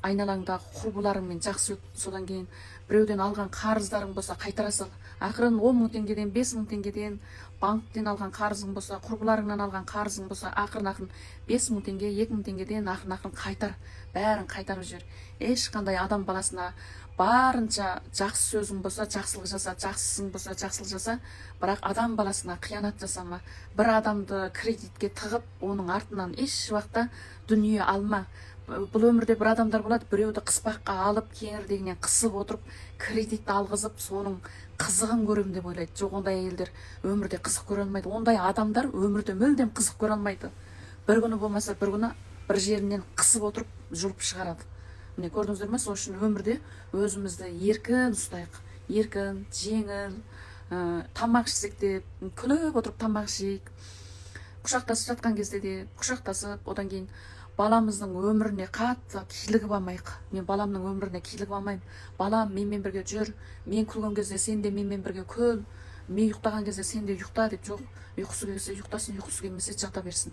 айналаңдағы құрбыларыңмен жақсы өт. Содан кейін біреуден алған қарыздарың болса, қайтара сал ақырын. 10 000 теңгеден, 5000 теңгеден банктен алған қарызың болса, құрбыларыңнан алған қарызың болса, ақырын ақырын 5000 теңге, 2000 теңгеден ақырын ақырын қайтар, бәрін қайтарып жібер. Ешқандай адам баласына барынша жақсы сөзің болса, жақсылық жаса, жақсысың болса, жақсылық жаса, бірақ адам баласына қиянат жасама. Бір адамды кредитке тығып, оның артынан еш уақытта дүние алма. Бұл өмірде бір адамдар болады, біреуді қыспаққа алып, кеңірдегінен қысып отырып, кредит алғызып, соның қызығын көремін деп ойлайды. Жоқ, ондай әйелдер өмірде қызық көре алмайды. Ондай адамдар өмірде мүлдем қызық көре алмайды. Бір күні болмаса бір күні бір жерінен қысып отырып жұлып шығарады. Міне, көрдіңіздер ме? Сол үшін өмірде өзімізді еркін ұстайық. Еркін, жеңіл, тамақ ішсек те күліп отырып тамақ ішейік. Құшақтасып жатқан кезде де құшақтасып, одан кейін баламыздың өміріне қатты килігіп алмайық. Мен баламның өміріне килігіп алмаймын. Балам, менімен бірге жүр, мен күлген кезде сен де менімен бірге күл, мен ұйықтаған кезде сен де ұйықта деп. Жоқ, ұйқысы келсе ұйықтасын, ұйқысы келмесе жата берсін.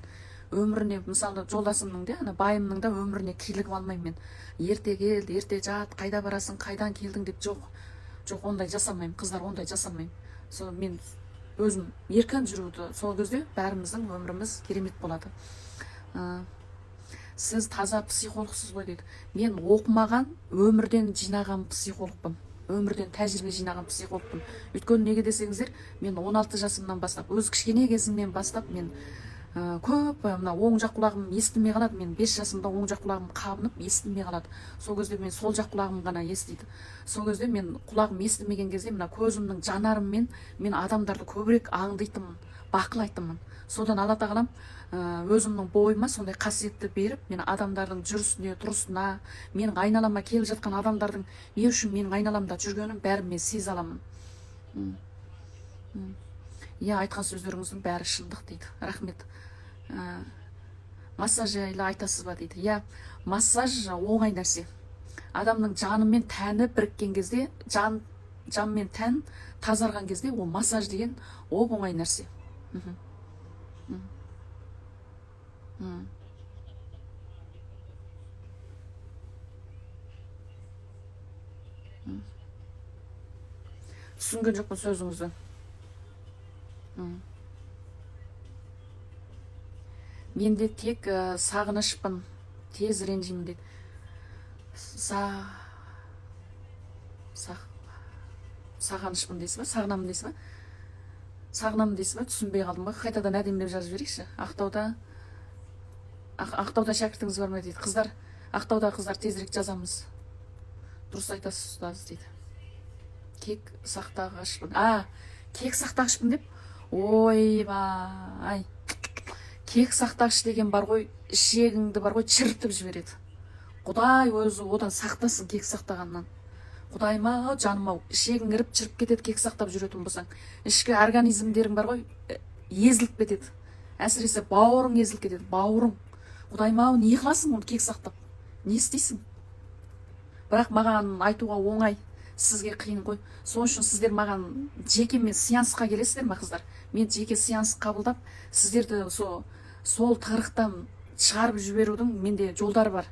Өміріне, мысалы, жолдасымның да, ана байымның да өміріне килігіп алмаймын мен. Ерте кел, ерте жат, қайда барасың, қайдан келдің деп. Жоқ, жоқ, ондай жасамаймын, қыздар, ондай жасамаймын. Сол мен өзім еркін жүруді, сол кезде бәріміздің өміріміз керемет болады. Сіз таза психологсыз ғой дейді. Мен оқымаған, өмірден жинаған психологпын. Өмірден тәжірибе жинаған психологпын. Өйткені неге десеңіздер, мен 16 жасымнан бастап, өз кішкене кезімнен бастап мен көп мына оң жақ құлағым естімей қалады. Мен 5 жасымда оң жақ құлағым қабынып естімей қалады. Сол кезде мен сол жақ құлағым ғана естиді. Сол кезде мен құлағым естімеген кезде мына көзімнің жанарыммен мен адамдарды көбірек аңдитынмын, бақылайтынмын. Содан Алла тағалам өзімнің бойыма сондай қасиетті беріп, мен адамдардың жүрісіне, тұрысына, менің айналама келіп жатқан адамдардың не үшін менің айналамда жүргенін бәрін мен сезе аламын. Иә, айтқан сөздеріңіздің бәрі шындық дейді. Рахмет. Массаж жайлы айтасыз ба дейді. Иә, массаж оңай нәрсе. Адамның жаны мен тәні біріккен кезде, жан мен тән тазарған кезде, ол массаж деген оп-оңай нәрсе. Түсінген жоқпын сөзіңізді. Менде тек сағынышпын, тез ренжимін дейді. Сағынышпын дейсіз ба? Сағынамын дейсіз ба? Сағынамын дейсіз ба? Түсінбей қалдым ғой. Қайтадан әдемілеп жазып жіберейікші. Ақтауда шәкіртіңіз бар ма дейді. Қыздар, Ақтауда қыздар тезірек жазамыз. Дұрыс айтасыз, ұстаз дейді. Кек сақтағышпын. Кек сақтағышпын деп? Ойбай. Кек сақтағыш деген бар ғой, ішегіңді бар ғой, шірітіп жібереді. Құдай өзі одан сақтасын кек сақтағаннан. Құдайым ау, жаным ау, ішегің іріп шіріп кетеді кек сақтап жүретін болсаң. Ішкі организмдерің бар ғой, езіліп кетеді. Әсіресе бауырың езіліп кетеді, бауырың. Құдайым ау, не қыласың оны кек сақтап? Не істейсің? Бірақ маған айтуға оңай, сізге қиын ғой. Сол үшін сіздер маған жеке мен сеансқа келесіздер ме, қыздар? Мен жеке сеанс қабылдап, сіздерді сол тығырықтан шығарып жіберудің менде жолдары бар.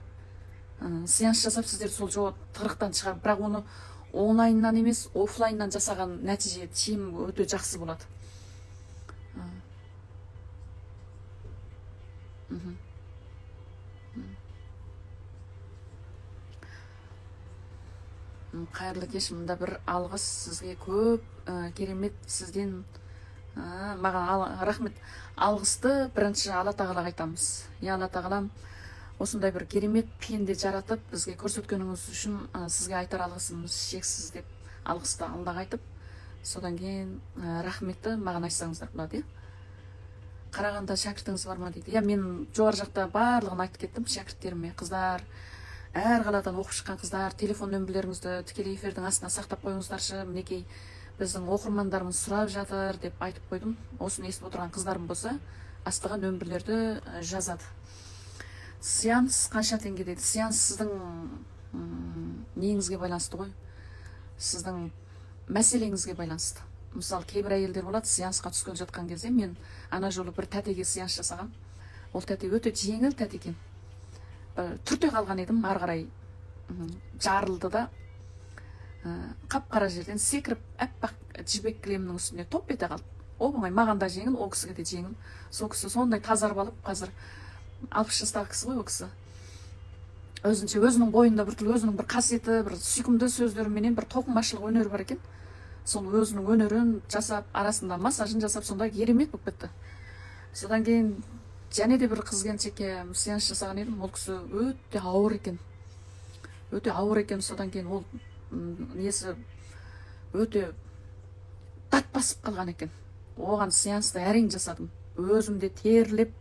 Сеанс жасап, сіздерді сол тығырықтан шығарып, бірақ оны онлайннан емес, офлайннан жасаған нәтиже тиім өте жақсы болады. Қайырлы кеш, мында бір алғыс сізге көп, керемет сізден, маған рахмет. Алғысты бірінші Алла тағалаға айтамыз. Я Алла тағалам, осындай бір керемет пенде жаратып, бізге көрсеткеніңіз үшін, сізге айтар алғысымыз шексіз деп алғысты Аллаға айтып, содан кейін рахметті маған айтсаңыздар болады, иә? Қарағанда шәкіртіңіз бар ма дейді. Иә, мен жоғары жақта барлығын айтып кеттім шәкірттеріме. Қыздар, әр қаладан оқып шыққан қыздар, телефон нөмірлеріңізді тікелей эфирдің астына сақтап қойыңыздаршы, мінекей біздің оқырмандарымыз сұрап жатыр деп айтып қойдым. Осыны естіп отырған қыздарым болса, астыға нөмірлерді жазады. Сеанс қанша теңге дейді? Сеанс сіздің неңізге байланысты ғой, сіздің мәселеңізге байланысты. Мысалы, кейбір әйелдер болады, сеансқа түскен жатқан кезде, мен ана жолы бір тәтеге сеанс жасағам. Ол тәте өте жеңіл тәте екен. Түрте қалған едім, ары қарай жарылды да, қап-қара жерден секіріп, аппақ жібек кілемнің үстіне топ ете қалды. Оп-оңай, маған да жеңіл, ол кісіге де жеңіл. Сол кісі сондай тазарып алып, қазір 60 жастағы кісі ғой ол кісі. Өзінше өзінің бойында бір түрлі өзінің бір қасиеті, бір сүйкімді сөздеріменен бір тоқымашылық өнері бар екен. Сол өзінің өнерін жасап, арасында массажын жасап, сондай керемет болып кетті. Содан кейін Және де бір қыз келіншекке сеанс жасаған едім. Ол кісі өте ауыр екен, өте ауыр екен. Содан кейін ол несі өте дат басып қалған екен. Оған сеансты әрең жасадым, өзім де терлеп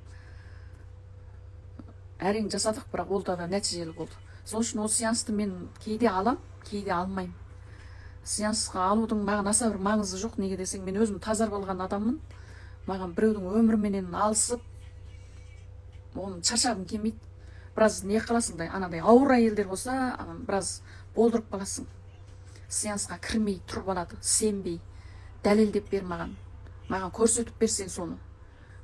әрең жасадық, бірақ ол да нәтижелі болды. Сол үшін ол сеансты мен кейде алам, кейде алмаймын. Сеансқа алудың маған аса бір маңызы жоқ. Неге десең, мен өзім тазарып алған адаммын. Маған біреудің өміріменен алысып, оны шаршағым келмейді. Біраз не қыласың да, анадай ауыр әйелдер болса, біраз болдырып қаласың. Сеансқа кірмей тұрып алады, сенбей, дәлелдеп бер маған, маған көрсетіп берсең соны,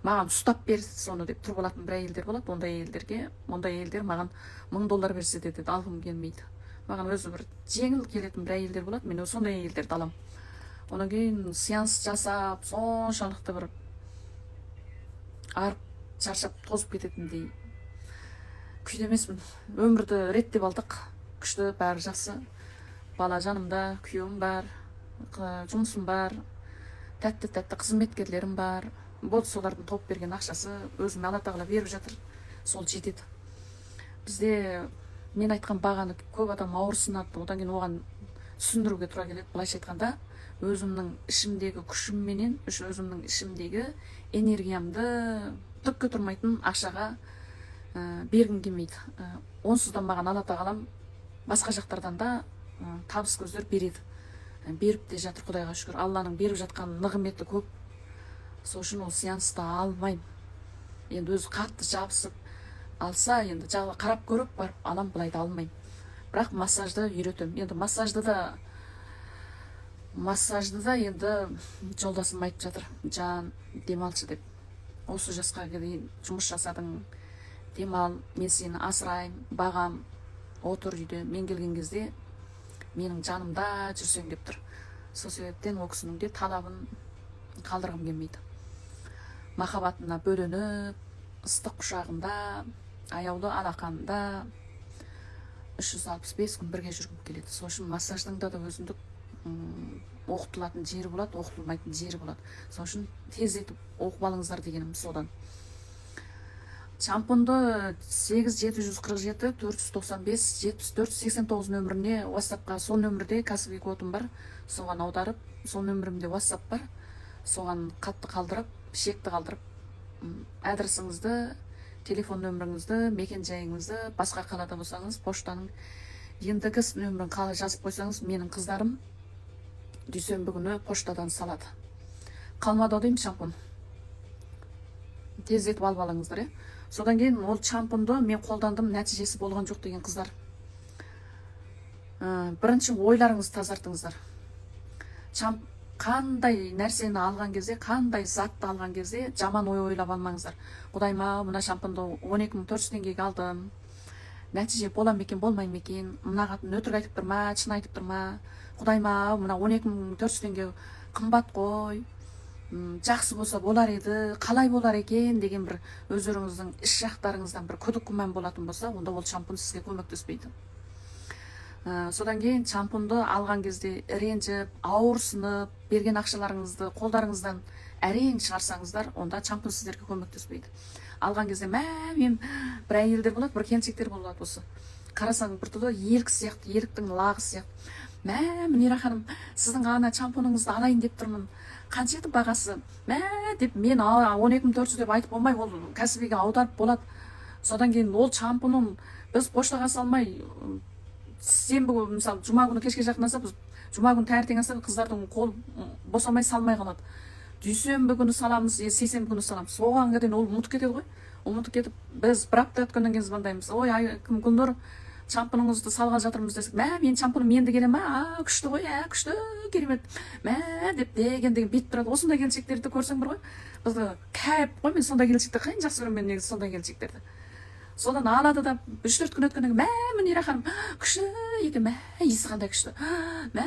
маған ұстап бер соны деп тұрып алатын бір әйелдер болады. Ондай әйелдерге, ондай әйелдер маған 1000 доллар берсе де алғым келмейді. Маған өзі бір жеңіл келетін бір әйелдер болады, мен сондай әйелдерді аламын. Одан кейін сеанс жасап, соншалықты бір арып, шаршап, тозып кететіндей күйде емеспін. Өмірді реттеп алдық, күшті, бәрі жақсы. Бала жанымда, күйеуім бар, жұмысым бар, тәтті тәтті қызметкерлерім бар. Болды, солардың тауып берген ақшасы өзіме Алла Тағала беріп жатыр, сол жетеді. Бізде мен айтқан бағаны көп адам ауырсынады. Одан кейін оған түсіндіруге тура келеді. Былайша айтқанда, өзімнің ішімдегі күшімменен, өзімнің ішімдегі энергиямды түкке тұрмайтын ақшаға бергім келмейді. Онсыз да маған Алла Тағалам басқа жақтардан да табыс көздер береді. Беріп те жатыр, құдайға шүкір. Алланың беріп жатқан нығметі көп. Сол үшін ол сеансты алмаймын. Енді өзі қатты жабысып алса, енді қарап көріп барып алам, былай да алмаймын. Бірақ массажды үйретемін. Енді массажды да енді жолдасым айтып жатыр: «Жан, демалшы», — деп. «Осы жасқа дейін жұмыс жасадың, демал, мен сені асыраймын, бағам, отыр үйде, мен келген кезде менің жанымда жүрсең», — деп тұр. Сол себептен ол кісінің де талабын қалдырғым келмейді. Махаббатына бөленіп, ыстық құшағында, аяулы алақанында 365 күн бірге жүргім келеді. Сол үшін массаждың да өзіндік оқытылатын жері болады, оқытылмайтын жері болады. Сол үшін тездетіп оқып алыңыздар дегенім содан. Шампунды 8 747 495 74 89 нөміріне WhatsAppқа, сол нөмірде кәсіби кодым бар, соған аударып, сол нөмірімде WhatsApp бар, соған хатты қалдырып, чекті қалдырып, адресіңізді, телефон нөміріңізді, мекен жайыңызды, басқа қалада болсаңыз, поштаның ендігі нөмірін қалай жазып қойсаңыз, менің қыздарым дүйсенбі күні поштадан салады. Қалмады ау деймін шампунь, тездетіп алып алыңыздар, иә. Содан кейін ол шампуньды мен қолдандым, нәтижесі болған жоқ деген қыздар, бірінші ойларыңызды тазартыңыздар. Қандай нәрсені алған кезде, қандай затты алған кезде жаман ой ойлап алмаңыздар. «Құдайым ау, мына шампуньды 12 400 теңгеге алдым, нәтиже бола ма екен, болмай ма екен? Мына қатын өтірік айтып тұр ма, шын айтып тұр ма? Құдайым ау, мына 12 400 теңге қымбат қой, жақсы болса болар еді, қалай болар екен?» деген бір өздеріңіздің іш жақтарыңыздан бір күдік, күмән болатын болса, онда ол шампунь сізге көмектеспейді. Содан кейін шампуньды алған кезде ренжіп, ауырсынып, берген ақшаларыңызды қолдарыңыздан әрең шығарсаңыздар, онда шампунь сіздерге көмектеспейді. Алған кезде, мә, мен бір әйелдер болады, бір келіншектер болады, осы қарасаң, біртүрлі елік сияқты, еліктің лағы сияқты. «Мә, Мүнира ханым, сіздің ана шампуныңызды алайын деп тұрмын, қанша еді бағасы, мә?» — деп, мен 12 400 деп айтып болмай, ол кәсібиге аударып болады. Содан кейін ол шампунын біз поштаға салмай, сенбі күні, мысалы, жұма күні кешке жақындаса, біз жұма күні таңертең алсақ, қыздардың қолы босамай, салмай қалады. Дүйсенбі күні саламыз, е, сейсенбі күні саламыз. Соған дейін ол ұмытып кетеді ғой. Ұмытып кетіп, біз бір апта өткеннен кейін звондаймыз: «Ой, ай, кім, Гүлнұр, шампуныңызды салғалы жатырмыз», — десек, «Мә, менің шампуным енді келе ма? А, күшті ғой, ә, күшті, керемет, мә», — деп деген бүйтіп тұрады. Осындай келіншектерді көрсең бар ғой, бізді кайф қой. Мен сондай келіншекті қайын жақсы көремін мен негізі, сондай келіншектерді. Содан алады да, 3-4 күн өткеннен кейін: «Мә, Мүнира ханым, күшті екен, мә, иісі қандай күшті, мә,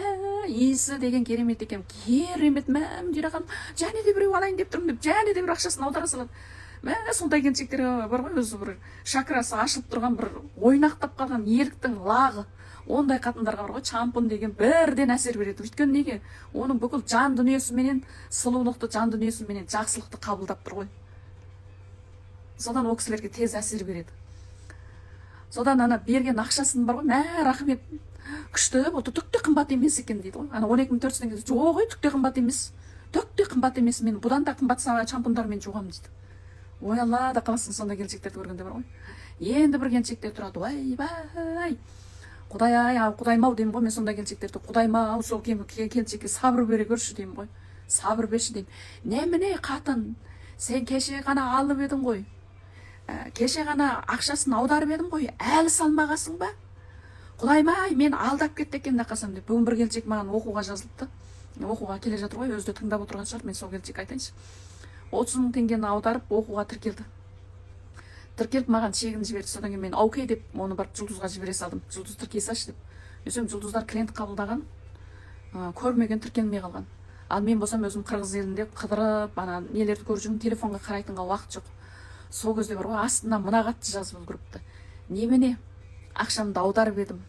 иісі деген керемет екен, керемет, мә, Мүнира ханым, және де біреу алайын деп тұрмын», — деп, және де бір ақшасын аудара салады. Мә, сондай келіншектер бар ғой, өзі бір чакрасы ашылып тұрған, бір ойнақтап қалған еліктің лағы. Ондай қатындарға бар ғой, шампунь деген бірден әсер береді. Өйткені неге? Оның бүкіл жан дүниесіменен сұлулықты, жан дүниесіменен жақсылықты қабылдап тұр ғой. Содан ол кісілерге тез әсер береді. Содан ана берген ақшасын бар ғой, мә, рахмет, күшті болды, түк те қымбат емес екен дейді ғой. Ана 12 400 теңге, жоқ ей, түк те қымбат емес, түк те қымбат емес, мен бұдан да қымбат шампундармен жуғамын дейді. Ой, алла да қаласың сондай келіншектерді көргенде бар ғой. Енді бір келіншектер тұрады, ойбай, құдай ай, құдайым ау деймін ғой мен сондай келіншектерді. Құдайым ау, сол келіншекке сабыр бере көрші деймін ғой, сабыр берші деймін. Немене, қатын, сен кеше ғана алып едің ғой, кеше ғана ақшасын аударып едің ғой, әлі салмағансың ба? Құдайым ай, мен алдап кетті екен да деп. Бүгін бір келіншек маған оқуға жазылыпты, оқуға келе жатыр ғой, өзі де тыңдап отырған шығар. Мен сол келіншекке айтайыншы. 30 000 теңгені аударып, оқуға тіркелді. Тіркеліп, маған чегін жіберді. Содан кейін мен окей деп, оны барып Жұлдызға жібере салдым, Жұлдыз, тіркей салшы деп. Десем, Жұлдыздар клиент қабылдаған, көрмеген, тіркелмей қалған. Ал мен болсам өзім қырғыз елінде қыдырып, ана нелерді көріп жүрмін, телефонға қарайтынға уақыт жоқ. Сол кезде бар ғой, астына мына хатты жазып үлгеріпті: «Немене, ақшамды аударып едім,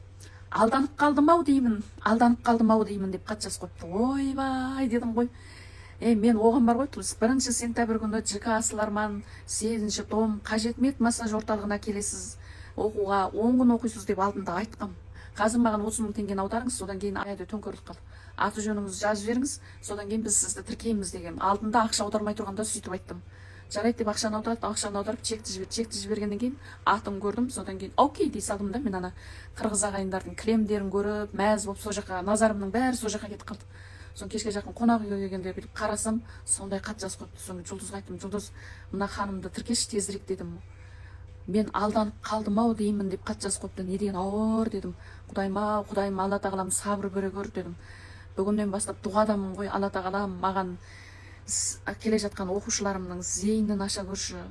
алданып қалдым ау деймін, алданып қалдым ау деймін», — деп хат жазып қойыпты. Ойбай дедім ғой. Е, мен оған бар ғой, 1 сентябрь күні ЖК Асыл Арман, сегізінші дом, Қажетмет массаж орталығына келесіз оқуға, 10 күн оқисыз деп алдында айтқам. Қазір маған 30 000 теңгені аударыңыз, содан кейін аяда төңкеріліп қалды, аты жөніңізді жазып жіберіңіз, содан кейін біз сізді тіркейміз деген. Алдында ақша аудармай тұрғанда сөйтіп айттым. Жарайды деп ақшаны аударды. Ақшаны аударып, чекті жіберді. Чекті жібергеннен кейін атын көрдім. Содан кейін окей дей салдым да. Мен ана қырғыз ағайындардың кілемдерін көріп, мәз болып, сол жаққа назарымның бәрі сол жаққа кетіп қалды. Соны кешке жақын қонақ үйге келгенде бүйтіп қарасам, сондай хат жазып қойыпты. Содан кейін Жұлдызға айттым: «Жұлдыз, мына ханымды тіркеші тезірек», — дедім. «Мен алданып қалдым ау деймін» деп хат жазып қойыпты. Не деген ауыр дедім. Құдайым ау, құдайым, алла тағалам, сабыр бере көр дедім. Бүгіннен бастап дұғадамын ғой. Алла тағалам, маған келе жатқан оқушыларымның зейінін аша көрші,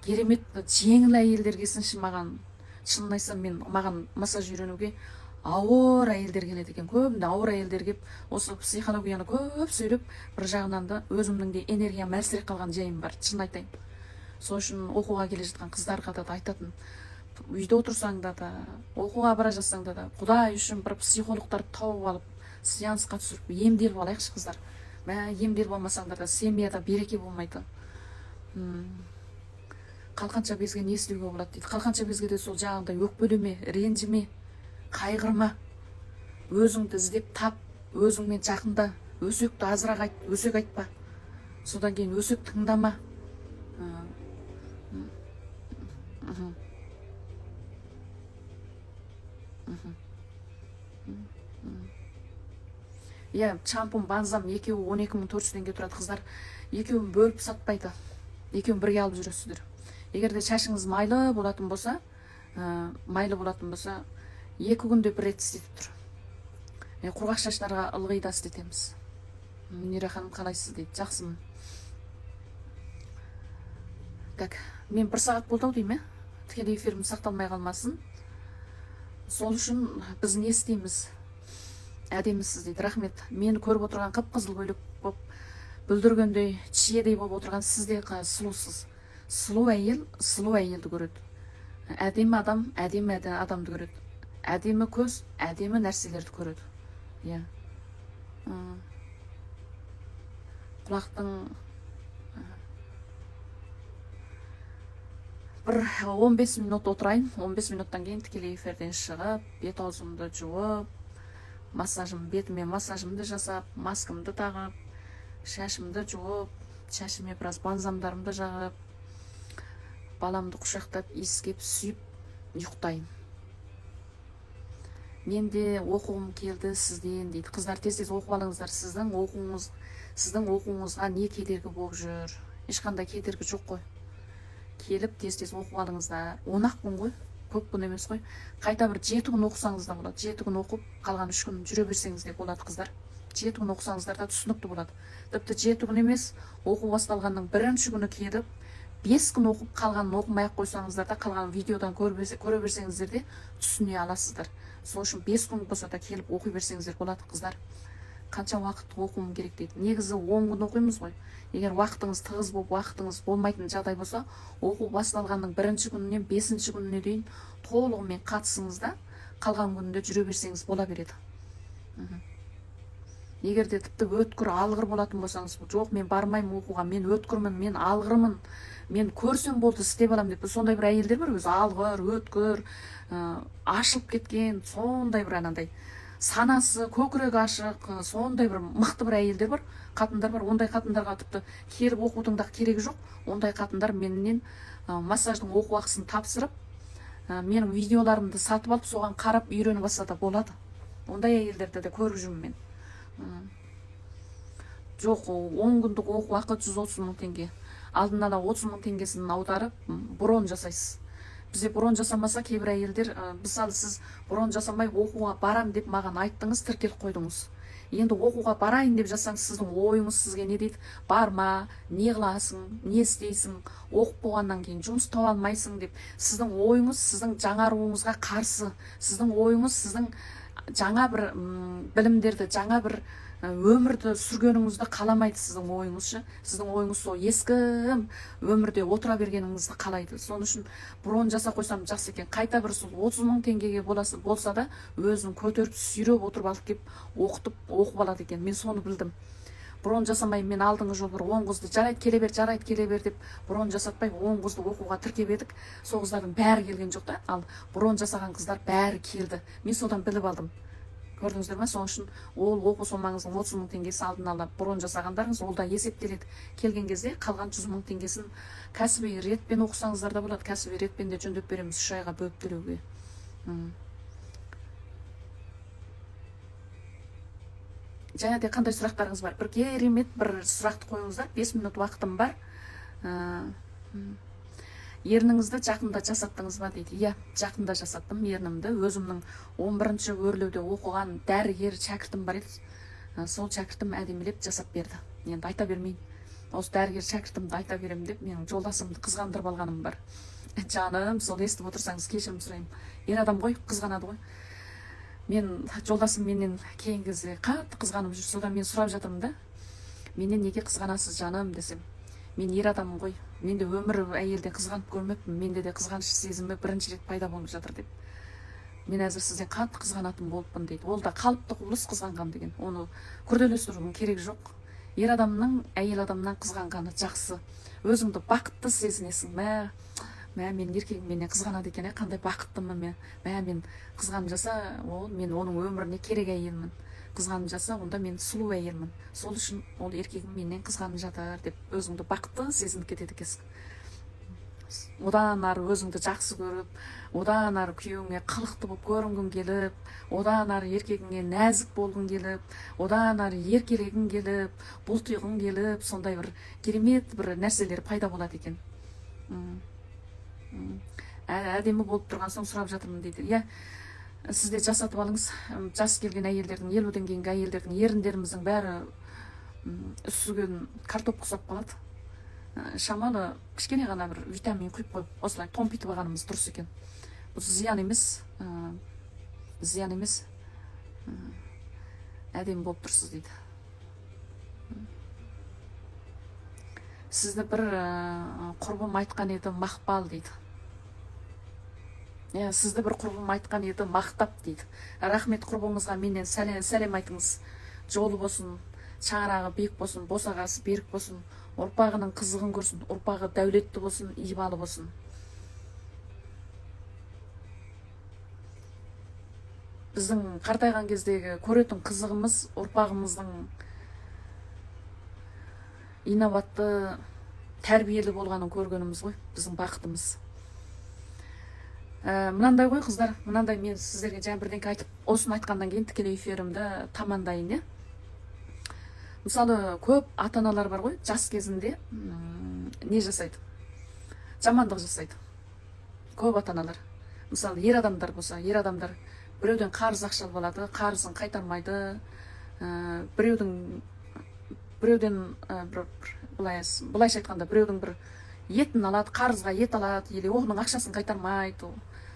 керемет жеңіл әйелдер келсінші маған. Шынын айтсам, мен маған массаж үйренуге ауыр әйелдер келеді екен. Көбінде ауыр әйелдер келіп, осы психологияны көп сөйлеп, бір жағынан да өзімнің де энергиям әлсіреп қалған жайым бар, шын айтайын. Сол үшін оқуға келе жатқан қыздарға да айтатын: үйде отырсаң да, оқуға бара жатсаң да, құдай үшін бір психологтарды тауып алып, сеансқа түсіріп, емделіп алайықшы, қыздар. Мә, емделіп алмасаңдар да, семьяда береке болмайды. Қалқанша безге не істеуге болады дейді. Қалқанша безге де сол жаңағыдай өкпелеме, ренжіме, қайғырма, өзіңді іздеп тап, өзіңмен жақында, өсекті азырақ айт, өсек айтпа, содан кейін өсек тыңдама. Мхм. Мхм. Иә, шампунь, бальзам екеуі 12 400 теңге тұрады, қыздар. Екеуін бөліп сатпайды, екеуін бірге алып жүресіздер. Егер де шашыңыз майлы болатын болса, майлы болатын болса, 2 күнде бір рет істетіп тұр. Құрғақ шаштарға ылғи да істетеміз. Мунира ханым, қалайсыз дейді. Жақсымын. Так, мен бір сағат болды ау деймін, иә. Тікелей эфирім сақталмай қалмасын. Сол үшін біз не істейміз? Әдемісіз дейді, рахмет. Мені көріп отырған, қып қызыл көйлек болып, бүлдіргендей, шиедей болып отырған сіз де сұлусыз. Сұлу әйел сұлу әйелді көреді, әдемі адам әдемі адамды көреді, әдемі көз әдемі нәрселерді көреді, иә. Құлақтың бір 15 минут отырайын. 15 минуттан кейін тікелей эфирден шығып, бет аузымды жуып, массажым, бетіме массажымды жасап, маскамды тағып, шашымды жуып, шашыма біраз бальзамдарымды жағып, баламды құшақтап, иіскеп, сүйіп ұйықтайын. Мен де оқуғым келді сізден дейді. Қыздар, тез тез оқып алыңыздар. Сіздің оқуыңызға не кедергі болып жүр? Ешқандай кедергі жоқ қой. Келіп тез тез оқып алыңыздар. 10 ақ күн ғой, көп күн емес қой. Қайта бір 7 күн оқысаңыз да болады. 7 күн оқып, қалған 3 күн жүре берсеңіз де болады, қыздар. 7 күн оқысаңыздар да түсінікті болады. Тіпті 7 күн емес, оқу басталғанның бірінші күні келіп, 5 күн оқып, қалғанын оқымай ақ қойсаңыздар да, қалғанын видеодан көре берсеңіздер де түсіне аласыздар. Сол үшін 5 күн болса да келіп оқи берсеңіздер болады, қыздар. Қанша уақыт оқуым керек дейді. Негізі 10 күн оқимыз ғой. Егер уақытыңыз тығыз болып, уақытыңыз болмайтын жағдай болса, оқу басталғанның бірінші күнінен бесінші күніне дейін толығымен қатысыңыз да, қалған күнінде жүре берсеңіз бола береді. Егер де тіпті өткір, алғыр болатын болсаңыз, жоқ, мен бармаймын оқуға, мен өткірмін, мен алғырмын, мен көрсем болды істеп аламын деп. Сондай бір әйелдер бар, өзі алғыр, өткір, ашылып кеткен, сондай бір анандай санасы, көкірегі ашық, сондай бір мықты бір әйелдер бар, қатындар бар. Ондай қатындарға тіпті келіп оқудың да керегі жоқ. Ондай қатындар менен массаждың оқу ақысын тапсырып, менің видеоларымды сатып алып, соған қарап үйреніп алса да болады. Ондай әйелдерді де көріп жүрмін мен. Жоқ, 10 күндік оқу ақы 130 мың теңге. Алдын ала 30 мың теңгесін аударып, брон жасайсыз. Бізде брон жасамаса кейбір әйелдер, мысалы сіз брон жасамай оқуға барам деп маған айттыңыз, тіркеліп қойдыңыз. Енді оқуға барайын деп жасаңыз, сіздің ойыңыз сізге не дейді? Барма, не қыласың, не істейсің, оқып болғаннан кейін жұмыс таба алмайсың деп. Сіздің ойыңыз сіздің жаңаруыңызға қарсы. Сіздің ойыңыз сіздің жаңа бір білімдерді, жаңа бір өмірді сүргеніңізді қаламайды сіздің ойыңыз ше. Сіздің ойыңыз сол ескі өмірде отыра бергеніңізді қалайды. Сол үшін брон жасап қойсам жақсы екен. Қайта бір сол 30 мың теңгеге болса да өзін көтеріп сүйреп отырып алып келіп оқытып оқып алады екен. Мен соны білдім. Брон жасамай мен алдыңғы жолы бір 10 қызды жарайды келе бер, жарайды келе бер деп брон жасатпай 10 қызды оқуға тіркеп едік. Сол қыздардың бәрі келген жоқ та, ал брон жасаған қыздар бәрі келді. Мен содан біліп алдым. Көрдіңіздер ме? Сол үшін ол оқу сомаңыздың 30 мың теңгесі алдын ала брон жасағандарыңыз, ол да есептеледі. Келген кезде қалған 100 мың теңгесін кәсіби ретпен оқысаңыздар да болады. Кәсіби ретпен де жөндеп береміз 3 айға бөліп төлеуге. Және де қандай сұрақтарыңыз бар? Бір керемет бір сұрақты қойыңыздар. 5 минут уақытым бар. Ерніңізді жақында жасаттыңыз ба дейді. Иә, жақында жасаттым ернімді. Өзімнің 11-ші өрлеуде оқыған дәрігер шәкіртім бар еді. Сол шәкіртім әдемілеп жасап берді. Енді айта бермейін. Осы дәрігер шәкіртімді айта беремін деп менің жолдасымды қызғандырып алғаным бар. Жаным, сол естіп отырсаңыз кешірім сұраймын. Ер адам ғой, қызғанады ғой. Мен жолдасым менен кейінгі кезде қатты қызғанып жүр. Содан мен сұрап жатырмын да. Менен неге қызғанасыз жаным десем. Мен ер адаммын ғой. Мен де өмір әйелден қызғанып көрмеппін. Менде де қызғаныш сезімі бірінші рет пайда болып жатыр деп. Мен әзір сізден қатты қызғанатын болыппын дейді. Ол да қалыпты құбылыс қызғанған деген. Оны күрделестірудің керегі жоқ. Ер адамның әйел адамнан қызғанғаны жақсы. Өзіңді бақытты сезінесің. Мә, мә, менің еркегім менен қызғанады екен, қандай бақыттымын мен. Мә, мен қызғанып жаса, ол мен оның өміріне керек әйелмін. Қызғанып жаса, онда мен сұлу әйелмін. Сол үшін ол еркегім менен қызғанып жатыр деп өзіңді бақытты сезініп кетеді екенсің. Одан ары өзіңді жақсы көріп, одан ары күйеуіңе қылықты болып көрінгің келіп, одан ары еркегіңе нәзік болғың келіп, одан ары еркелегің келіп, бұлтиғың келіп, сондай бір керемет бір нәрселер пайда болады екен. Әдемі болып тұрған соң сұрап жатырмын дейді. Иә, сіз де жасатып алыңыз. Жас келген әйелдердің, 50-ден кейінгі әйелдердің еріндеріміздің бәрі, үсіген картоп құсап қалады. Шамалы кішкене ғана бір витамин құйып қойып, осылай томпитып алғанымыз дұрыс екен. Бұл зиян емес, зиян емес. Әдемі болып тұрсыз дейді. Сізді бір құрбым айтқан еді, мақпал дейді. Иә, сізді бір құрбым айтқан еді, мақтап дейді. Рахмет құрбыңызға, менен сәлем айтыңыз. Жолы болсын, шаңырағы биік болсын, босағасы берік болсын, ұрпағының қызығын көрсін, ұрпағы дәулетті болсын, ибалы болсын. Біздің қартайған кездегі көретін қызығымыз ұрпағымыздың инабатты, тәрбиелі болғанын көргеніміз ғой, біздің бақытымыз. Мынандай ғой қыздар, мынандай мен сіздерге жаңа бірдеңке айтып, осыны айтқаннан кейін тікелей эфирімді тамамдайын, иә. Мысалы, көп ата-аналар бар ғой, жас кезінде, не жасайды? Жамандық жасайды. Көп ата-аналар. Мысалы, ер адамдар болса, ер адамдар біреуден қарыз ақша алып алады, қарызын қайтармайды, біреуден, бір, бір, былай, былайша айтқанда, біреудің бір етін алады, қарызға ет алады, или оның ақшасын қайтармайды, ол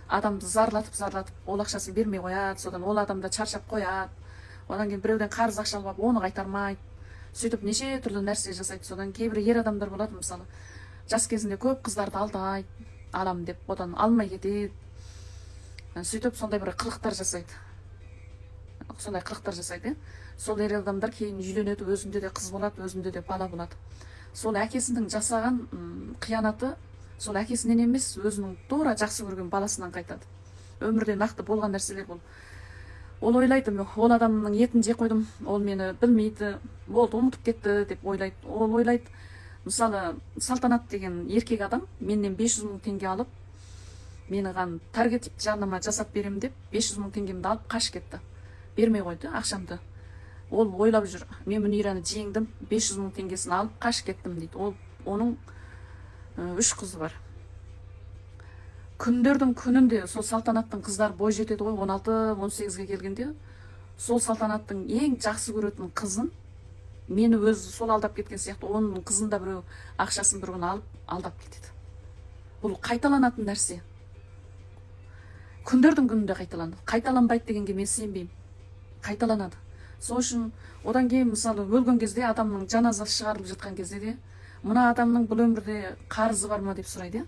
адамды зарлатып, зарлатып, ол ақшасын бермей қояды, содан ол адам да шаршап қояды. Одан кейін біреуден қарыз ақша алып алып, оны қайтармайды. Сөйтіп неше түрлі нәрсе жасайды. Содан кейбір ер адамдар болады, мысалы, жас кезінде көп қыздарды алдайды, алам деп, одан алмай кетеді. Сөйтіп сондай бір қылықтар жасайды. Сондай қылықтар жасайды. Сол ер адамдар кейін үйленеді, өзінде де қыз болады, өзінде де бала болады. Сол әкесінің жасаған қиянаты сол әкесінен емес, өзінің тура жақсы көрген баласынан қайтады. Өмірде нақты болған нәрселер бұл. Ол ойлайды, ол адамның етін жеп қойдым, ол мені білмейді, болды, ұмытып кетті деп ойлайды. Ол ойлайды, мысалы, Салтанат деген еркек адам менен 500 мың теңге алып, мені таргет жарнама жасап беремін деп 500 мың теңгемді алып қашып кетті, бермей қойды ақшамды. Ол ойлап жүр, мен Мүнираны жеңдім, 500 мың теңгесін алып қашып кеттім дейді. Ол оның үш қызы бар. Күндердің күнінде сол Салтанаттың қыздары бой жетеді ғой, 16-18-ге келгенде сол Салтанаттың ең жақсы көретін қызын, мені өзі сол алдап кеткен сияқты, оның қызын да біреу ақшасын бір күні алып алдап кетеді. Бұл қайталанатын нәрсе. Күндердің күнінде қайталанады. Қайталанбайды дегенге мен сенбеймін. Қайталанады. Сол үшін одан кейін, мысалы, өлген кезде, адамның жаназасы шығарылып жатқан кезде де, мына адамның бұл өмірде қарызы бар ма деп сұрайды, иә.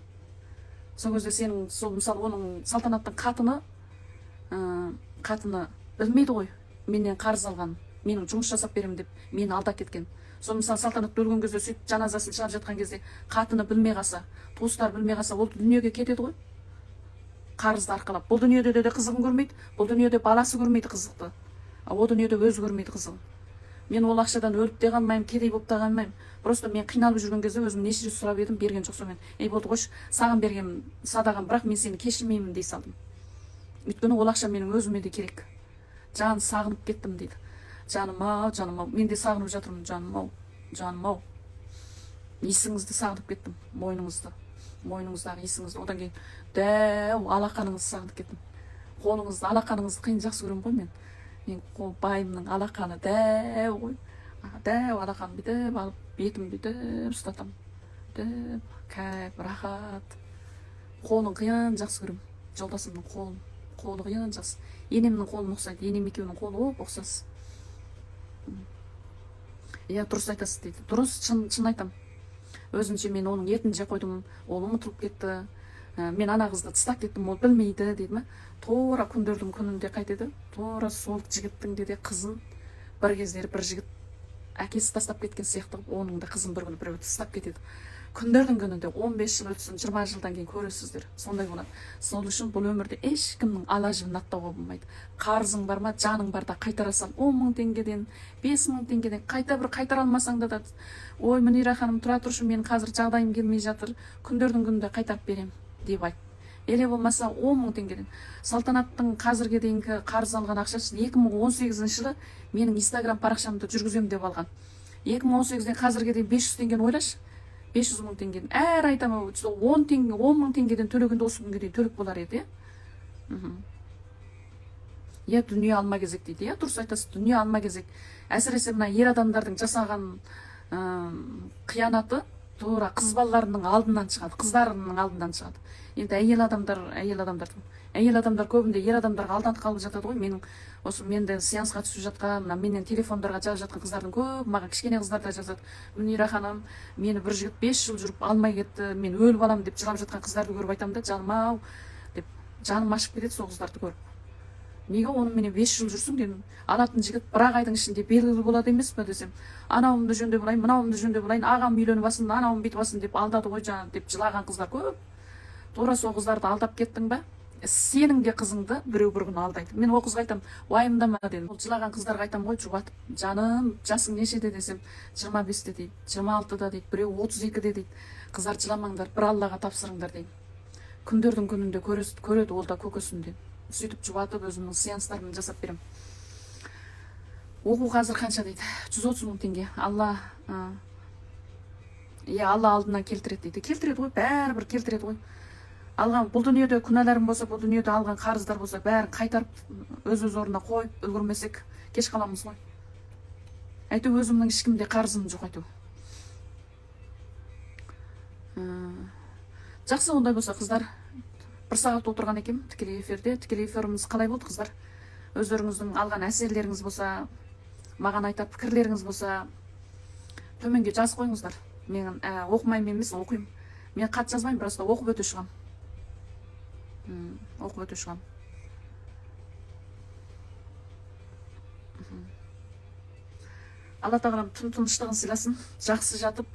Сол кезде сенің сол, мысалы, оның Салтанаттың қатыны білмейді ғой менен қарыз алған, менің жұмыс жасап беремін деп мені алдап кеткен. Сол, мысалы, Салтанат өлген кезде, сөйтіп жаназасын шығарып жатқан кезде қатыны білмей қалса, туыстары білмей қалса, ол дүниеге кетеді ғой қарызды арқалап. Бұл дүниеде де қызығын көрмейді, бұл дүниеде баласы көрмейді қызықты, а о дүниеде өзі көрмейді қызығын. Мен ол ақшадан өліп те қалмаймын, кедей болып та қалмаймын. Просто мен қиналып жүрген кезде өзім неше рет сұрап едім, берген жоқ. Сонымен, ей, болды, қойшы, саған берген садағам, бірақ мен сені кешірмеймін дей салдым. Өйткені ол ақша менің өзіме де керек. Жан, сағынып кеттім дейді. Жаным ау, жаным ау, мен де сағынып жатырмын, жаным ау, жаным ау. Иісіңізді сағынып кеттім, мойныңызды, мойныңыздағы иісіңізді. Одан кейін дәу алақаныңызды сағынып кеттім, қолыңызды, алақаныңызды қиын жақсы көремін ғой мен. Мен қол байымның алақаны дәу ғой, дәу алақанын бүйтіп алып, бетімді бүйтіп ұстатамын, бүйтіп, кайф, рахат. Қолын қиын жақсы көремін, жолдасымның қолын. Қолы қиын жақсы, енемнің қолына ұқсайды. Енем екеуінің қолы оп ұқсас. Иә, дұрыс айтасыз дейді. Дұрыс, шын, шын айтамын. Өзінше мен оның етін жеп қойдым, ол ұмытылып кетті, мен ана қызды тастап кеттім, ол білмейді дейді ма. Тура күндердің күнінде қайтеді, тура сол жігіттің де қызын бір кездері бір жігіт әкесі тастап кеткен сияқты қылып, оның да қызын бір күні біреу тастап кетеді. Күндердің күнінде 15 жыл өтсін, 20 жылдан кейін көресіздер, сондай болады. Сол үшін бұл өмірде ешкімнің ала жібін аттауға болмайды. Қарызың бар ма, жаның бар да қайтара сал. 10 мың теңгеден, 5 мың теңгеден қайта бір қайтара алмасаң да, ой, Мүнира ханым, тұра тұршы, менің қазір жағдайым келмей жатыр, күндердің күнінде қайтарып беремін деп айт. Или болмаса 10 мың теңгеден. Салтанаттың қазірге дейінгі қарыз алған ақшасы, 2018 жылы менің Инстаграм парақшамды жүргіземін деп алған. 2018-ден қазірге дейін 500 теңгені ойлашы, 500 мың теңгені әр айда 10 теңге, 10 мың теңгеден төлегенде, осы күнге дейін төлеп болар еді, иә. Иә, дүние алма кезек дейді. Иә, дұрыс айтасыз, дүние алма кезек. Әсіресе мына ер адамдардың жасаған қиянаты тура қыз балаларының алдынан шығады, қыздарының алдынан шығады. Енді әйел адамдар көбінде ер адамдарға алданып қалып жатады ғой. Менің осы менде сеансқа түсіп жатқан, мына менен телефондарға жазып жатқан қыздардың көбі, маған кішкене қыздар да жазады: Мүнира ханым, мені бір жігіт 5 жыл жүріп алмай кетті, мен өліп аламын деп жылап жатқан қыздарды көріп айтамын да, жаным ау деп жаным ашып кетеді сол қыздарды көріп. Неге оныменен 5 жыл жүрсің дедім. Алатын жігіт бір ақ айдың ішінде белгілі болады емес пе десем, анауымды жөндеп алайын, мынауымды жөндеп алайын, ағам үйленіп алсын, анауым бүйтіп алсын деп алдады ғой жаңа деп жылаған қыздар көп. Тура сол қыздарды алдап кеттің ба, сенің де қызыңды біреу бір күні алдайды. Мен ол қызға айтамын, уайымдама дедім. Ол жылаған қыздарға айтамын ғой жұбатып: жаным, жасың нешеде десем, 25-те дейді, 26-да дейді, біреу 32-де дейді. Қыздар, жыламаңдар, бір Аллаға тапсырыңдар деймін. Күндердің күнінде көреді ол да көкесін деп, сөйтіп жұбатып, өзімнің сеанстарымды жасап беремін. Оқу қазір қанша дейді? 130 мың теңге. Алла, иә, Алла алдынан келтіреді дейді. Келтіреді ғой, бәрібір келтіреді ғой. Алған бұл дүниеде күнәларың болса, бұл дүниеде алған қарыздар болса, бәрін қайтарып, өз өз орнына қойып үлгермесек, кеш қаламыз ғой. Әйтеуір өзімнің ешкімде қарызым жоқ әйтеуір. Жақсы, ондай болса, қыздар, бір сағат отырған екенмін тікелей эфирде. Тікелей эфиріміз қалай болды, қыздар? Өздеріңіздің алған әсерлеріңіз болса, маған айтар пікірлеріңіз болса, төменге жазып қойыңыздар. Мен оқымаймын емес, оқимын. Мен хат жазбаймын, просто оқып өте шығамын. Оқып өте шығамын. Алла тағалам түн тыныштығын сыйласын. Жақсы жатып,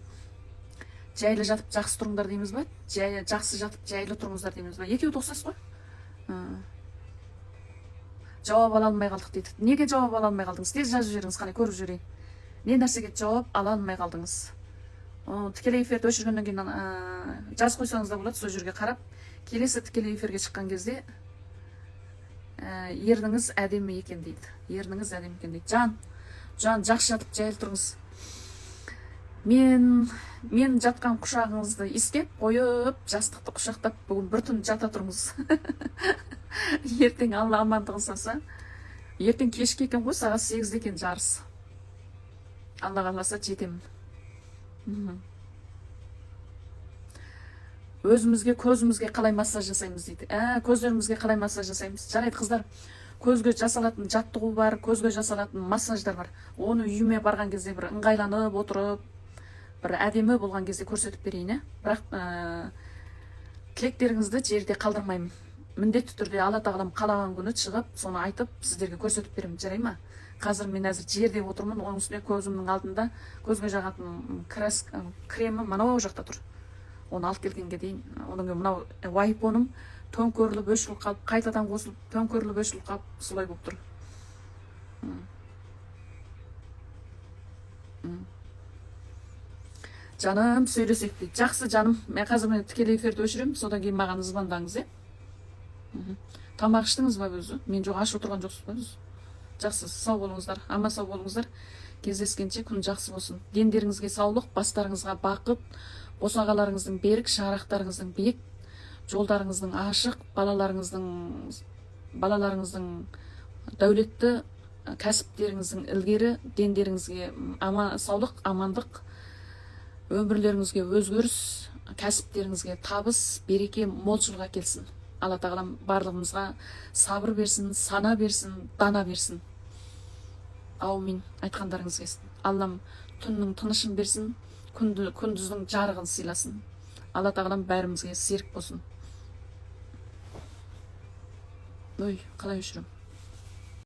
жайлы жатып, жақсы тұрыңдар дейміз ба? Жақсы жатып, жайлы тұрыңыздар дейміз ба? Екеуі де ұқсас қой. Жауап ала алмай қалдық дейді. Неге жауап ала алмай қалдыңыз? Тез жазып жіберіңіз, қане көріп жіберейін. Не нәрсеге жауап ала алмай қалдыңыз? Тікелей эфирді өшіргеннен кейін жазып қойсаңыз да болады, сол жерге қарап. Келесі тікелей эфирге шыққан кезде ерніңіз әдемі екен дейді. Ерніңіз әдемі екен дейді. Жан, жақсы жатып жайлы тұрыңыз. Мен жатқан құшағыңызды иіскеп қойып, жастықты құшақтап бүгін бір түн жата тұрыңыз. Ертең Алла амандығын салса, ертең кешке екен ғой, сағат 8-де екен жарыс. Алла қаласа жетемін. Өзімізге, көзімізге қалай массаж жасаймыз дейді. Көздерімізге қалай массаж жасаймыз? Жарайды, қыздар, көзге жасалатын жаттығу бар, көзге жасалатын массаждар бар. Оны үйіме барған кезде бір ыңғайланып отырып, бір әдемі болған кезде көрсетіп берейін, ә? Бірақ тілектеріңізді жерде қалдырмаймын. Міндетті түрде Алла тағалам қалаған күні шығып, соны айтып, сіздерге көрсетіп беремін, жарай ма? Қазір мен әзір жерде отырмын, оның үстіне көзімнің алдында көзге жағатын кремі мынау жақта тұр. Оны алып келгенге дейін, одан кейін мынау айфоным төңкеріліп өшіріліп қалып, қайтадан қосылып, төңкеріліп өшіріліп қалып, солай болып тұр. Жаным, сөйлесек дейді. Жақсы, жаным, мен қазір тікелей эфирді өшіремін, содан кейін маған звондаңыз, е? Тамақ іштіңіз ба өзі? Мен жоқ, аш отырған жоқсыз ба өзі? Жақсы, сау болыңыздар, аман сау болыңыздар. Кездескенше күн жақсы болсын. Дендеріңізге саулық, бастарыңызға бақыт, босағаларыңыздың берік, шаңырақтарыңыздың биік, жолдарыңыздың ашық, балаларыңыздың дәулетті, кәсіптеріңіздің ілгері, дендеріңізге саулық, амандық, өмірлеріңізге өзгеріс, кәсіптеріңізге табыс, береке, молшылық әкелсін. Алла тағалам барлығымызға сабыр берсін, сана берсін, дана берсін. Аумин. Айтқандарыңыз келсін. Аллам түннің тынышын берсін, күндіздің жарығын сыйласын. Алла тағалам бәрімізге серік болсын. Ой, қалай өшірем?